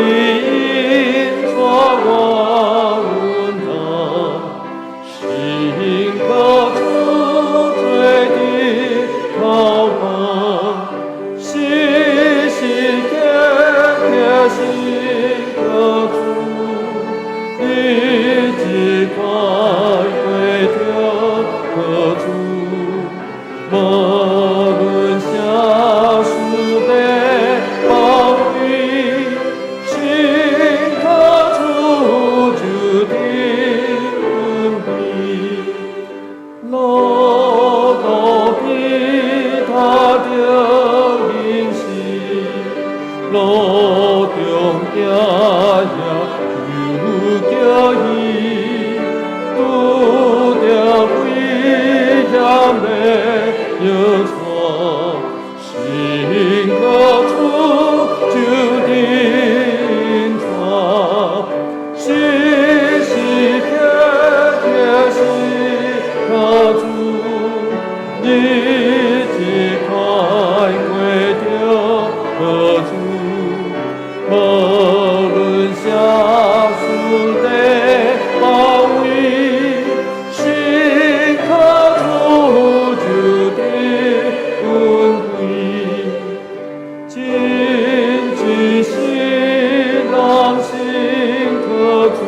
Speaker 3: 引帶我穩當，信靠主做依靠傍，時時刻刻信靠主，日子快過著靠主，無論啥事的包圍，信靠主就得穩定。路途比他著認識，路中行也求叫伊，拄著危險的約錯，信靠主就得引帶，時時刻刻信靠主，日子快過著靠主，無論啥事的包圍，信靠主就得穩定。真知識人信靠主，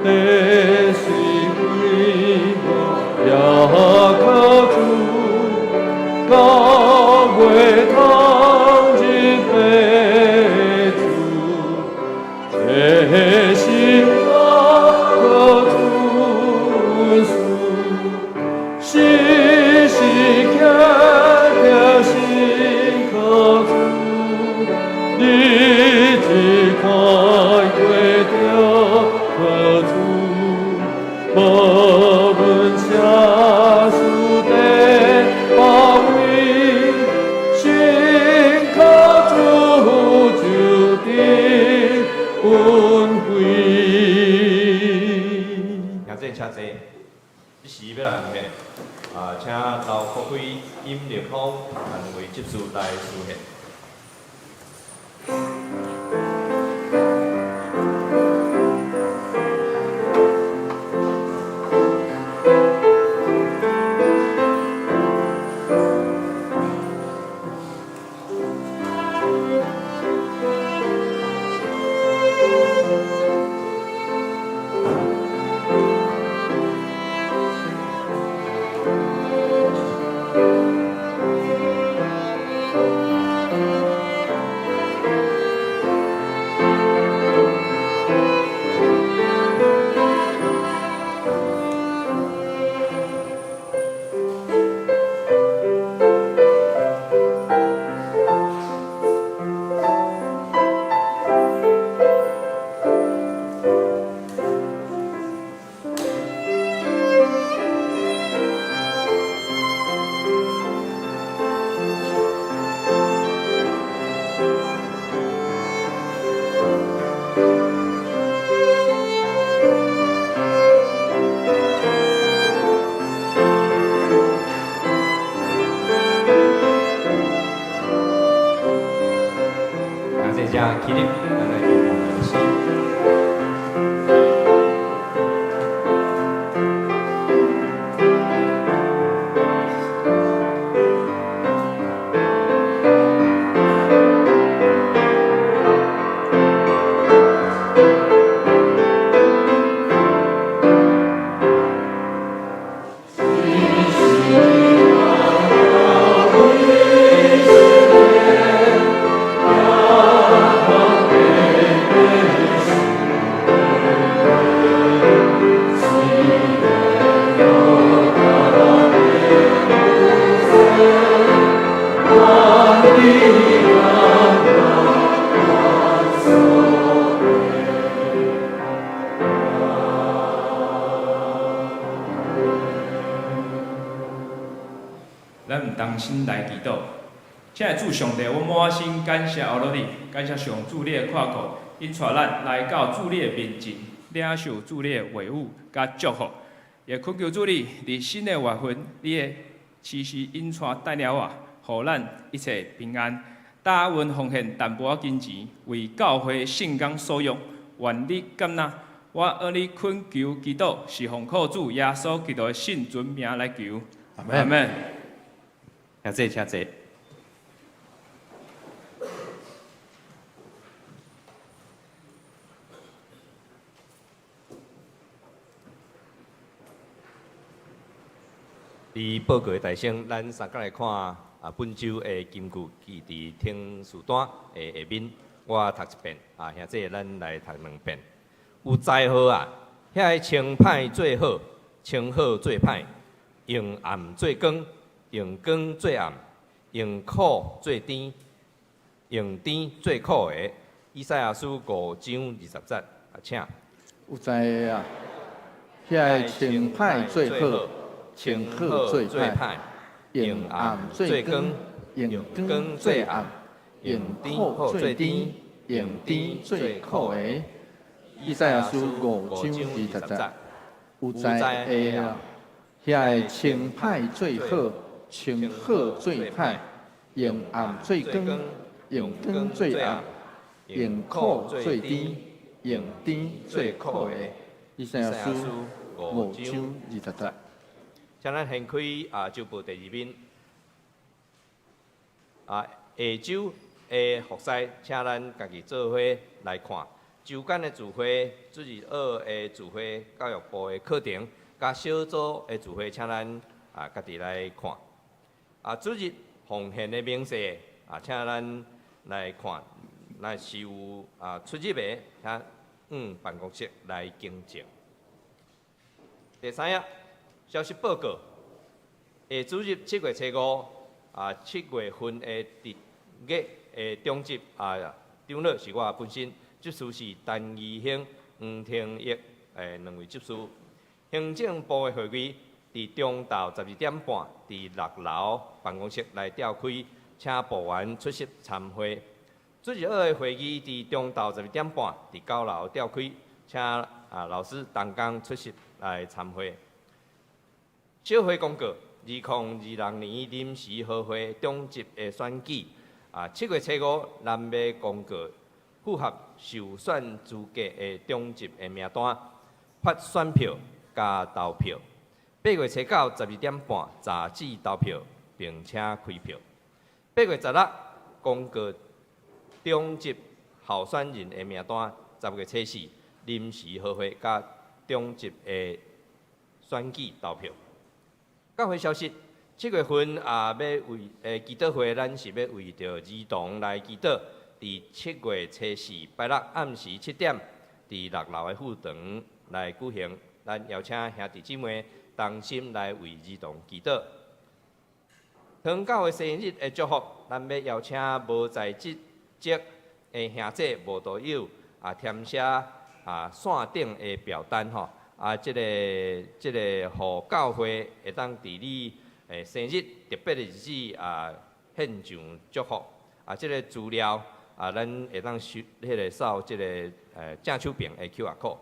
Speaker 3: 地是歸無也靠主。
Speaker 2: 啊，請劉國輝、尹立峰兩位執事來司獻。感謝主，起立，咱來念聖詩。
Speaker 4: 咱同心來祈禱，親愛的主上帝，我滿心感謝阿羅你，感謝上主你的看顧，引帶咱來到主你的面前，領受主你的話語佮祝福。也懇求主你，佇新的月份，你會持續引帶帶領我，予咱一切平安。搭運奉獻淡薄仔金錢，為教會聖工所用，願你感納。我向你懇求祈禱，是奉靠主耶穌基督的聖尊名來求。阿門。
Speaker 2: 請坐，請坐。佇報告的大聲，咱三角來看啊，本週的金句記佇聽書單的下面，我讀一遍啊，兄弟咱來讀兩遍。有災禍啊！遐个穿歹做好，穿好做歹，用暗做光，用光做暗，用苦做甜，用甜做苦的。以賽亞書五章二十節，啊，請。
Speaker 3: 有災禍啊！遐个穿歹做好，穿好做歹，用暗做光，用光做暗，用苦做甜，用甜做苦的。以賽亞書五章二十節，有災禍啊！遐个穿歹做好，穿好做歹，用暗做光，用光做暗，用苦做甜，用甜做苦的。以賽亞書五章二十節。
Speaker 2: 請咱掀開啊，週報第二面。啊，下週的服事，請咱家己做伙來看。週間的聚會、主日學的聚會、教育部的課程，佮小組的聚會，請咱啊家己來看。啊，主日奉獻的明細啊，請咱來看。若是有啊出入的，請往辦公室來更正。第三頁消息報告：下主日7月初五啊，7月份的值日的長執啊，長老是我本身。執事是陳義興、黃廷玉兩位執事。行政部的會議佇中晝12點半，佇6樓辦公室來召開，請部員出席參會。主日學的會議佇中晝12點半，佇9樓召開，請啊老師同工出席來參會。小會公告：2026年臨時合會長執的選舉，啊，7月初5，咱欲公告符合受選資格的長執的名單，發選票佮投票。8月初912點半閘止投票，並且開票。8月16公告長執候選人的名單，10月初4臨時合會佮長執的選舉投票。教會消息，7月份啊，欲為祈禱會，咱是欲為著兒童來祈禱。佇7月初4拜六暗時7點，佇6樓的副堂來舉行。咱邀請兄弟姊妹同心來為兒童祈禱。長教會生日的祝福，咱欲邀請無在職職的兄姊無道友啊，填寫啊線頂的表單吼。啊，這個，予教會會當佇你生日特別的日子啊，獻上祝福。啊，這個資料啊，咱會當收彼個掃這個正手邊的 QR code。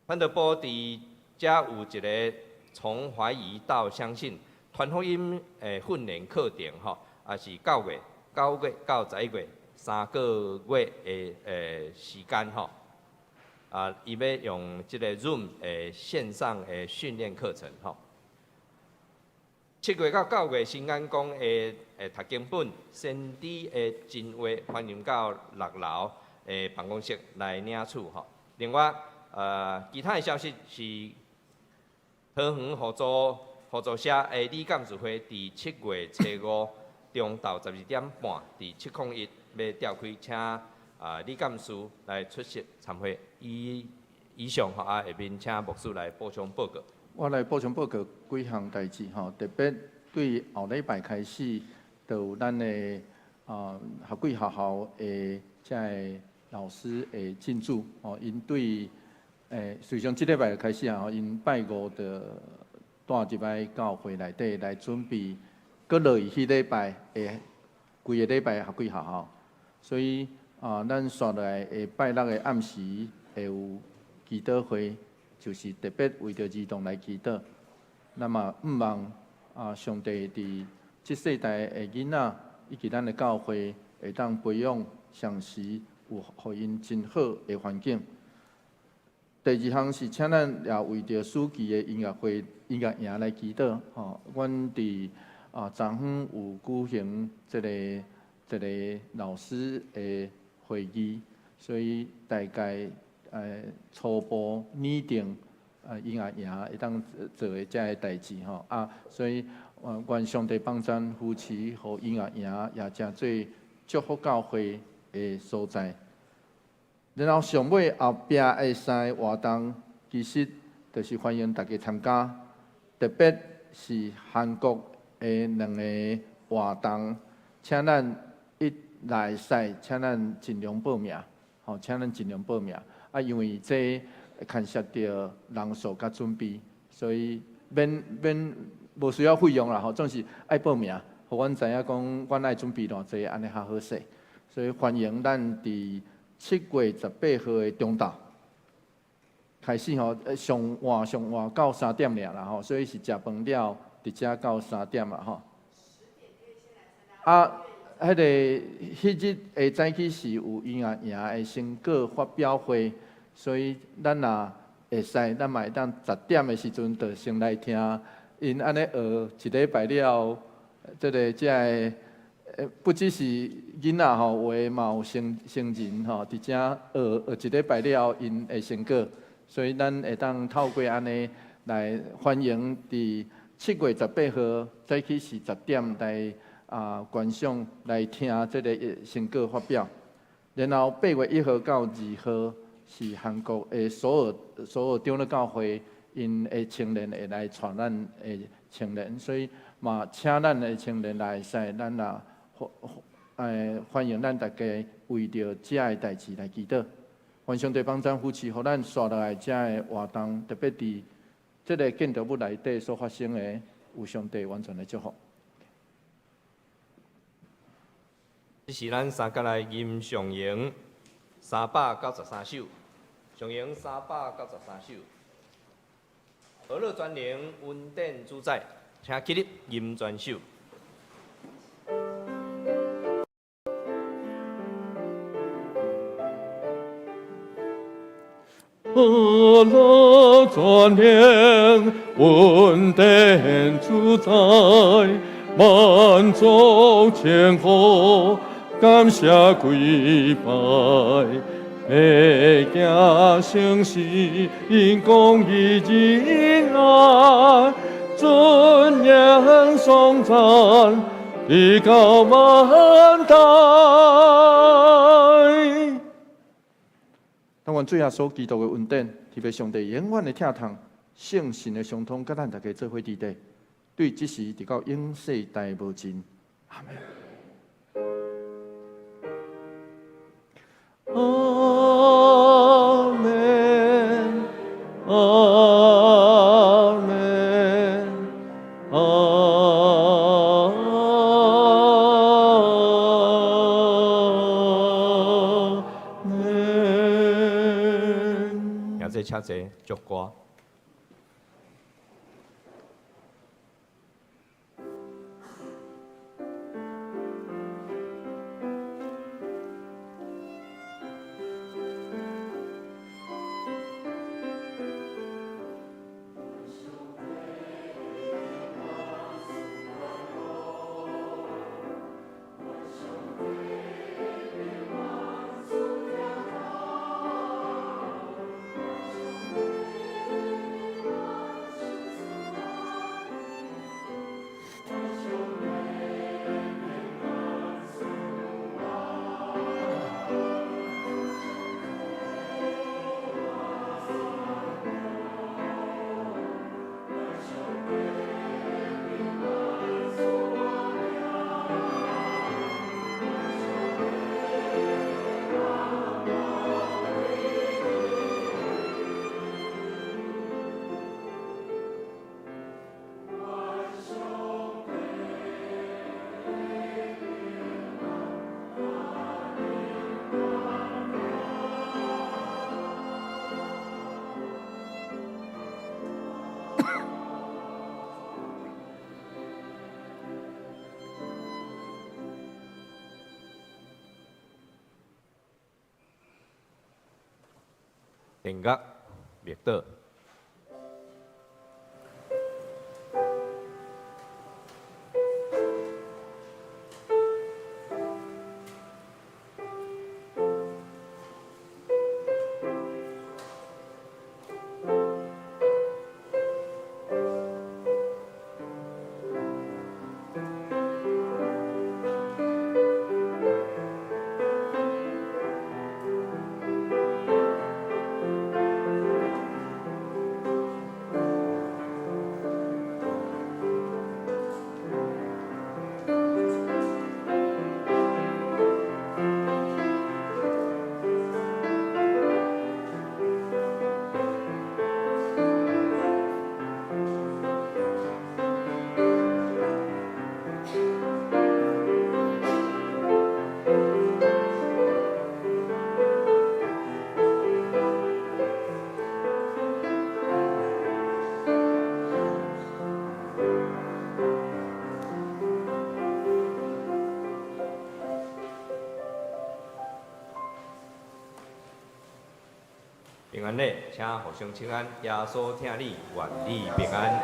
Speaker 2: 傳道部佇遮有一個從懷疑到相信傳福音的訓練課程吼，啊是9月、9月到11月3個月的時間吼。啊，伊欲用這個 Zoom 的線上的訓練課程吼。7月到9月，新眼光的讀經本先知的真話，歡迎到6樓的辦公室來領取吼。另外，其他的消息是桃園互助社的理幹事會，佇7月初5中晝12點半，佇701欲召開，請啊理幹事來出席參會。以上吼啊，下面請牧師來補充報告。
Speaker 3: 我來補充報告幾項代誌吼，特別對後禮拜開始，就有咱的學貴學校的遮个老師會進駐吼，𪜶對隨從這禮拜開始啊，吼，𪜶拜五就帶入來教會內底來準備，閣落去彼禮拜的規個禮拜學貴學校，所以啊，咱紲落來下拜六的暗時會有祈禱會，就是特別為著兒童來祈禱。咱嘛向望啊，上帝佇這世代的囡仔以及咱的教會，會當培養相時有予𪜶真好的環境。第二項是請咱也為著暑期的音樂會、音樂營來祈禱。吼，阮佇昨昏有舉行這個老師的會議，所以大概初步擬定音樂營會當做的這个代誌吼啊，所以願上帝幫贊扶持，予音樂營也成做祝福教會的所在。然後上尾後壁的三个活動，其實就是歡迎大家參加，特別是韓國的兩個活動，請咱一來使，請咱盡量報名，吼，請咱盡量報名。啊，因為這牽涉著人數佮準備，所以免免無需要費用啦，吼，總是愛報名，予阮知影講，阮愛準備偌濟，按呢較好勢。所以歡迎咱佇7月18號的中晝開始吼，上晚上晚到3點爾啦吼，所以是食飯了，直接到三點啦吼。啊，彼个彼日的早起是有音樂營的成果發表會，所以咱若會使，咱嘛會當10點的時陣就先來聽，𪜶按呢學一禮拜了，這个不只是囡仔吼，有的嘛有成人吼，佇遮學學一禮拜了，𪜶的成果，所以咱會當透過按呢來歡迎佇7月18號早起是十點來觀賞來聽這个成果發表，然後8月1號到2號是韓國的首爾長老教會𪜶的青年會來帶咱的青年，所以嘛請咱的青年來使，咱也歡迎咱大家為著遮个代誌來祈禱。願上帝幫贊扶持，予咱紲落來遮个活動，特別佇這个建築物內底所發生的，有上帝完全的祝福。
Speaker 2: 這是咱三甲來吟上詠393首，上詠393首。和樂全能，恩典主宰，請起立，吟全首。
Speaker 3: 和樂全能，恩典主宰，萬族千戶，感謝跪拜，白行聖事，因公義仁愛，尊嚴頌讚，直到萬代。但願主耶穌基督的恩典，天父上帝永遠的疼痛，聖神的相通，佮咱大家做伙佇底，對這時直到永世代無盡。阿門。阿門，阿門，阿門。
Speaker 2: 兄弟請坐，祝歌。殿樂默禱。平安禮，請互相請安。耶穌疼你，願你平安。